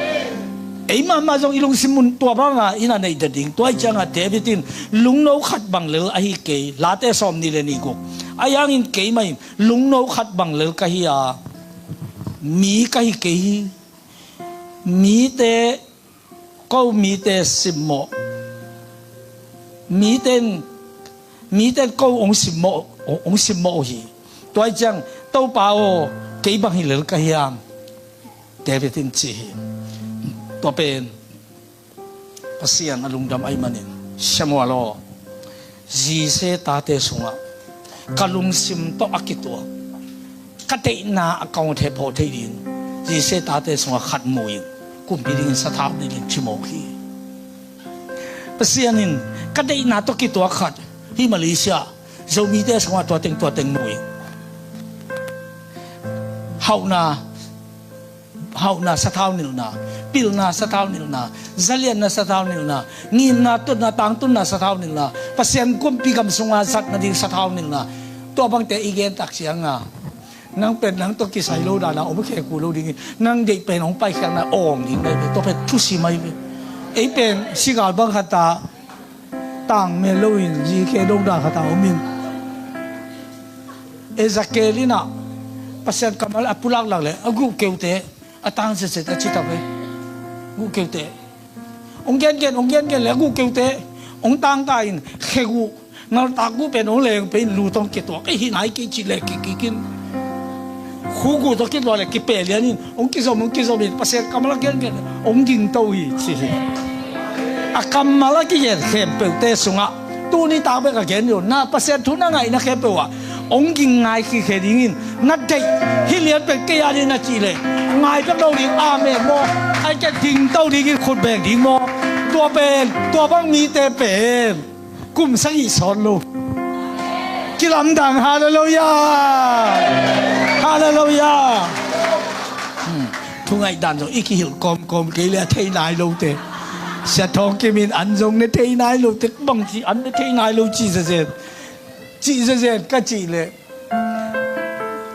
Ei mahmah zong i lungsim mun tua banga i na neih ding tua i ciangah David in lungno khat bang lel ahi kei. Late sawm nih le nih guk. A yangin keimah in lungno khat bang lel ka hi a mi ka hi kei hi. Mite ko mite simmawh miten miten ko hong simmawh hong simmawh uh hi. Tua i ciang Topa aw kei bang hi lel ka hiam? David in ci hi. Tua pen Pasian a lungdam ahi manin Samuel aw Zise tate sungah ka lungsim tawh a kituak, ka deihna a kong thep haw thei ding Zise tate sungah khat mu in, kumpi dingin sathau dingin ci mawk hi. Pasian in ka deihna tawh kituak khat hi Malaysia, Zomite sungah tua teng tua teng mu in. Hauhna, hauhna sathau nilhna, pilna sathau nilhna, zalianna sathau nilhna, nginna, tutna, tangtunna sathau nilhna, Pasian kumpi gam sunga zat nading sathau nilhna. Tua bangte i gen tak cianga, nang pen nang tawh kisai lo dana om khek uh lo dingin, nang deih pen hong paikhiatna awng ding nai ve, tua pen thusim ahi ve. Ei pen sigal bang khata tangmel loin zikhe dongda khata omin. Ezekiel in ah Pasian kammal a pulaklak le a guh keute a tang zetzet a ci ta ve. Guh keute hong gengen, hong gengen le a guh keute hong tangta in khe guh, ngaltak guh pen hong leng pe in lu tawh kituak, ei hi nai kei cih le kikikin. Khu guh tawh kituak le kipeh lian in hong kizom, hong kizom in Pasian kammal a gengen le hong gingto hi ci hi. A kammal a kigen khempeuhte sungah tuni tak bek a gen hi lo, na Pasian thu na ngaihna khempeuh ah hong ging ngai kikhe dingin na deih hi lian pen kei a ding na cih leh ngai bek lo ding, amen maw? Ai ke dingto dingin khut beng ding maw? Tua pen, tua bang mite pen kum sagih sawt lo. Kilamdang, halleluiah. Halleluiah. Hmm. Thu ngaihdan zong i kihilh kawmkawm kei le a thei nai lote. Sia Thawng Kim in an zong ne thei nai lote, bangci an ne thei nai lo cih zezen. Cih zezen ka cih leh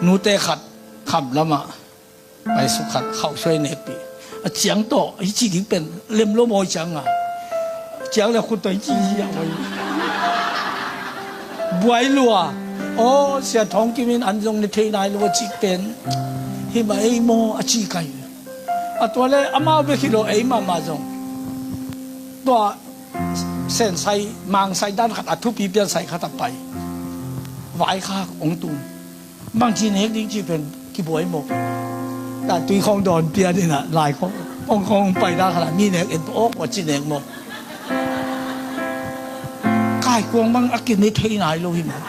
nute khat kham lamah paisuk khat khauhsuai nekpih. A ciang tawh hi ci ding pen lem lo mawi cianga, ciang le khut tawh hi ci hi a mawi. Buai lua. Aw, Sia Thawng Kim in an zong ne thei nai lo a cih pen hi mah ei maw a ci kai. A tua le amau bek hi lo, ei mahmah zong tua sensai mangsai dan khat a thupi piansai khat a pai. Vaikhak hong tun. Bangci nek ding cih pen kibuai maw? Tui khawng dawn pian inah lai khawng hong khawng hong pai dan khat ah mi nek en awk a ci nek maw? Kaikuang bang a kinei thei nai lo hi maw?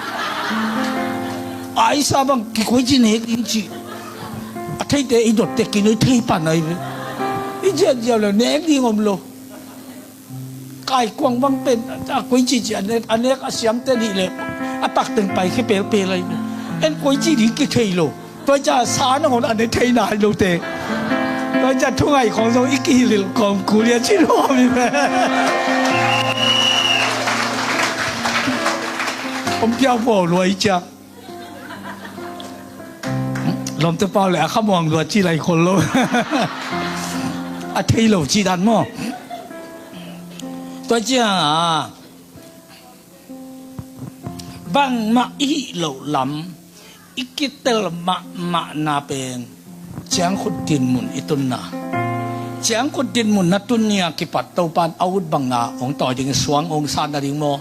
Aisa bang kikoi ci nek ding cih a theite i dotte kinei thei pan ahi ve. I zianziau le nek ding om lo. Kaikuang bang pen a koi cici a nek, a nek a siamte nih le a takteng pai khe pelpel ahi ve. En koi ci ding kithei lo. Tua ciah sa nangawn a ne thei nai lote. Tua ciah thungaih khawng zong i kihilh kawm kul ia ci nuam hi ve. Om piau pawl lua i ciah. Lawmte pau le a khamuang lua ci lai khol lo. A thei lo ci dan maw? Tua ciang a bangmah i hih loh lam i kitel mahmahna pen ciangkhut dinmun i tunna. Ciangkhut dinmun na tun ni a kipat Topan a ut bangna hong tawi ding, suang hong sat nading maw?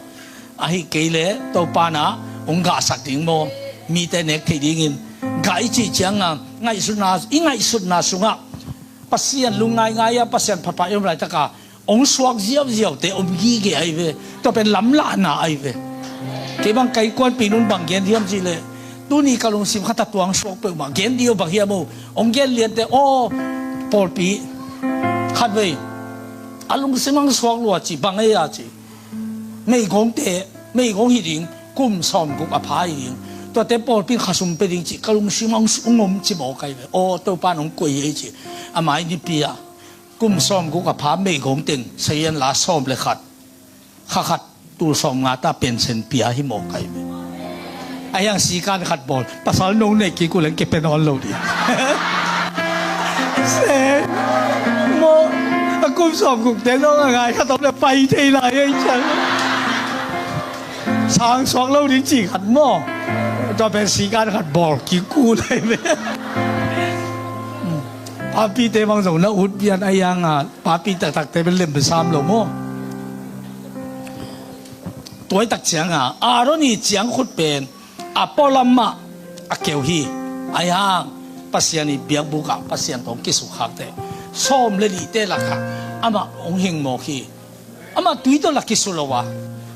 Ahih kei leh Topan ah hong gahsak ding maw? Mite nek theih dingin gah i cih cianga ngaihsutna, i ngaihsutna sungah Pasian lungngaingai a Pasian phatpha i om laitaka hong suak ziauziaute om gige ahi ve. Tua pen lamlahna ahi ve. Kei bang kai kuanpi nun bang gen hiam cih leh tuni ka lungsim khat a tuang suak peuhmah gen dih uh bang hiam uh? Hong gen liante aw, pawlpi khatvei a lungsim hong suak lua ci bang ei a ci. Meigongte, meigong hi ding, kum sawmguk a pha hi ding. Tuate pawlpi in khasum pe ding ci ka lungsim hong, hong om ci mawk ahi ve. Aw, Topan hong koi hi ei ci. A mai nipi a kum sawmguk a pha meigong teng sayan la sawm le khat, kha khat tul sawmnga ta pensen pia hi mawk ahi ve. A hiang sikan khat bawl, pasal no nei kik uh leng kipen awn lo dih. Se maw, a kum sawmguk te zong a ngai khat om le pai thei lai ei ciang. Sang suak lo ding ci khat maw? Tua pen sikan khat bawl kik uh lai ve. Papite bang zong na ut pian a hiang a papi taktakte bel lem sam lo maw? Tuaitak cianga Aaron i ciangkhut pen a pualam mah a keu hi. Ahi hang Pasian i biakbuk ah Pasian tawh hong kisukkhakte sawm le nihte lakah amah hong hing mawk hi. Amah tui tawh la kisu lo a,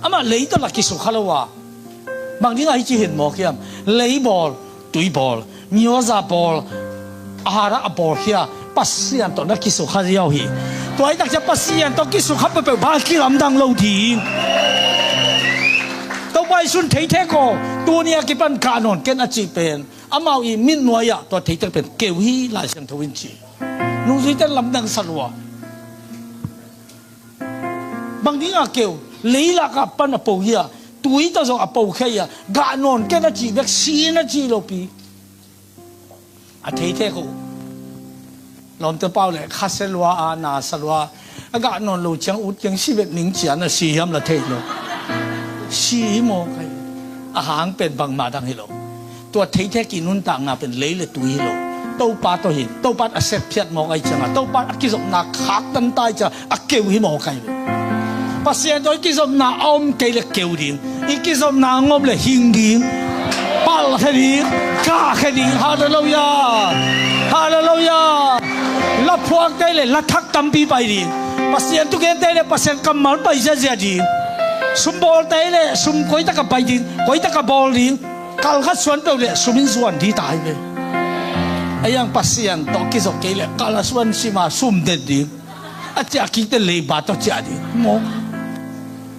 Amah lei tawh la kisukha lo a, bang dingah hih ci hin mawk hiam? Lei bawl, tui bawl, miawza bawl, a hara a bawl khia, Pasian tawh na kisukha ziau hi. Tua hi takcia Pasian tawh kisukha peuhpeuh bang kilamdang lo ding. Topa Jesu'n thei thek aw, tuni a kipan gah nawn ken a cih pen amau i mitnuai ah tua thei thek pen keu hi, Lai Siangtho in ci. Nungzuite lamdang sa lua. Bang dingah keu? Leilak ah pan a po hi a, tui tawh zong a po khia hi a, gah nawn ken a cih bek, si na cih lopi. A thei thek uh. Lawmte pau le kha se lua a, na sa lua a, gah nawn lo ciang ut ciang si bek ning cia na si hiam la thei lo. Si hi maw kai. A hang pen bangmah dang hi lo. Tua thei thek i nuntakna pen lei le tui hi lo. Topa tawh hi. Topa a sep phiat mawk ai cianga, Topa a kizopna khaktan tai cianga, a keu hi mawk ai ve. Pasian tawh i kizopna a om kei le keu ding. I kizopna a om le hing ding. Palkhia ding. Kahkhia ding. Halleluiah. Halleluiah. Laphuakte le lathak tampi pai ding. Pasian thugente le Pasian kammal pai ziazia ding. Sumbawlte le sum koitak a pai ding, koitak a bawl ding. Kal khat suan peuh le sum in zuan ding ta hi ve. A yang Pasian tawh kizop kei le kal a suan sima sum den ding. A ciah kikte leiba tawh ciah ding maw?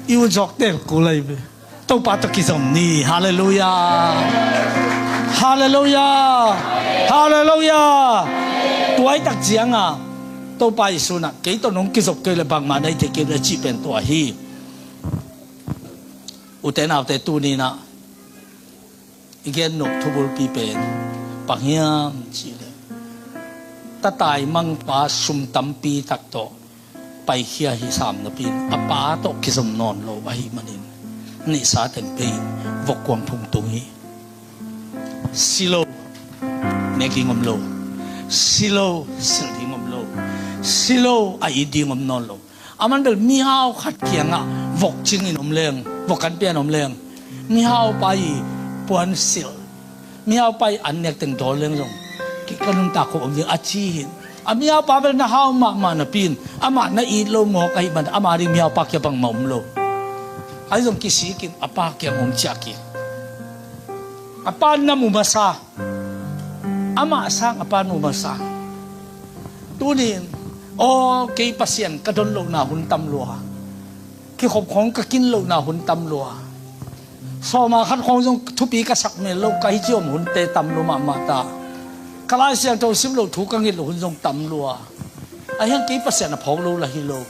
I ut zawk tel kul ahi ve. Topa tawh kizom ni. Halleluiah. Halleluiah. Halleluiah. Tuaitak cianga Topa Jesu'n ah kei tawh nong kizop kei le bangmah na hi thei kei le a cih pen tua hi. Ute naute, tuninah i gen nop thubulpi pen bang hiam cihleh, tatai mangpa sum tampi tak tawh paikhia hi sam napi-in a pa tawh kizom nawn lo ahih manin, a neihsa teng pei-in vokkuang phung tung hi. Si lo nek ding om lo. Si lo silh ding om lo. Si lo a it ding om nawn lo. Aman bel mihau khat kiangah vok cingin om leng, vok kan pian om leng, mihaupa i puan silh, mihaupa i an nek teng dawl leng zong kei ka nuntak khop om ding a ci hi. A mihaupa bel na hau mahmah napi-in amah na it lo mawk ahih man ama ding mihaupa kia bangmah om lo. Ahi zong kisikin a pa kiang hong ciah kik. A pa na mu masa. Amah sang a pa nu masa. Tunin, aw, kei Pasian ka don lohna hun tam lua. Kikhop khawng ka kin lohna hun tam lua. Sawma khat khawng zong thupi ka sak mel lo, ka hi ci om hunte tam lua mahmah ta. Ka Lai Siangtho sim loh, thu ka nget loh hun zong tam lua. Ahi hang kei Pasian a phawk lo la hi lo.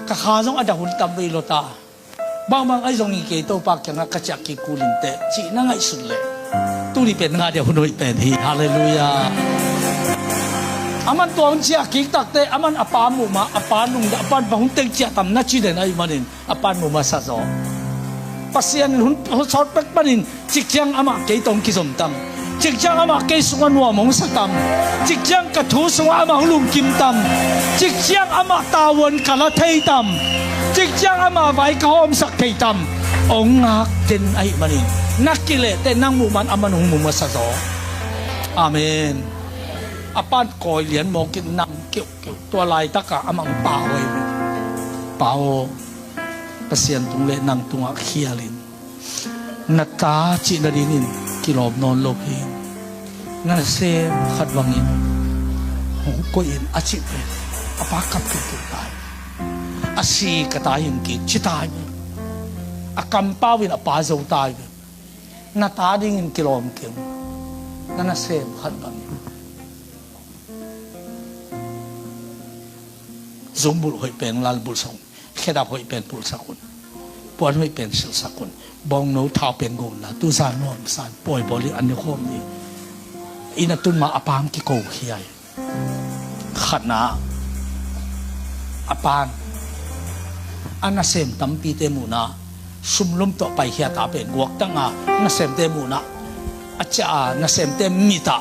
Ka kha zong a dah hun tam vei lo ta. Bangbang ahi zongin kei Topa kiangah ka ciah kik kul inteh cih na ngaihsut leh, tuni pen nga dia hun hoih pen hi. Halleluiah. Aman tua hun ciah kik takteh aman a pa muh ma, a pa nungdah, a pan bang hun teng ciah tam na ci den ahih manin a pan muh masa zaw. Pasian in hun, hun sawt pek panin Cikciang amah kei tawh hong kizom tam. Cikciang amah kei sungah nuam hong sa tam. Cikciang ka thu sungah amah hong lungkim tam. Cikciang amah tavuan ka la thei tam. Cikciang amah vai ka hawmsak thei tam. Hong ngak den ahih manin na kilehte nang muh man aman hong mu masa zaw. Amen. A pan kawi lian mawkin nam keuhkeuh. Tua laitakah amah hong pau ahi. Pau aw. Pasian tung le nang tungah khialin. Na ta cih nadingin kilawm nawn lo hi. Na nasem khat bangin hong koih in a cih pen a pa kap keuhkeuh ta hi. A si ka ta hi hong kik ci ta hi. A kampau in a pa zo ta hi. Na ta dingin kilawm keng. Na nasem khat bangin. Zumbulh hoih pen lalbulh sak un. Khedap hoih pen pulhsak un. Puan hoih pen silhsak un. Bawngno thau pen gawmna tuzan nuamsan pawi bawlin an ne khawm ni. Inn a tun ma a pang kiko hi ai. Khatna a pan a nasem tampite muhna sumlum tawh paikhia ta pen guaktanga nasemte muhna a ciah a nasemte mitah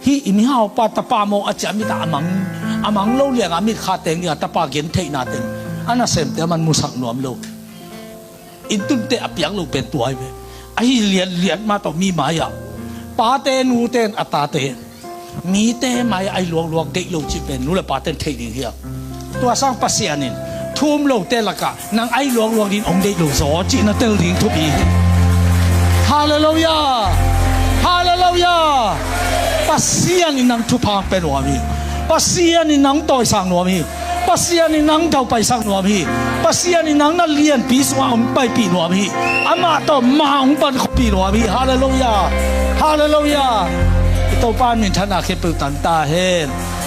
hih i mihaupa tapa maw a ciah mitah a mang, a mang lo lianga mitkha teng lianga tapa gentheihna teng a nasemte a man musak nuam lo. Inn tunte a piak lo pen tua hi ve. Ahi lianlian mah tawh mi mai-ah pate nute in a tate mite mai-ah ahi luakluak deih lo cih pen nu le pate in theih ding hiam? Tua sang Pasian in thu um lote lakah nang ahi luangluang ding hong deih lo zaw cih na tel ding thupi hi. Halleluiah. Halleluiah. Pasian in nang thupha hong pia nuam hi. Pasian in nang tawisang nuam hi. Pasian in nang daupaisak nuam hi. Pasian in nang na lianpi sungah hong paipih nuam hi. Amah tawh mah hong pankhopih nuam hi. Halleluiah. Halleluiah. I Topa in minthanna khempeuh tang ta hen.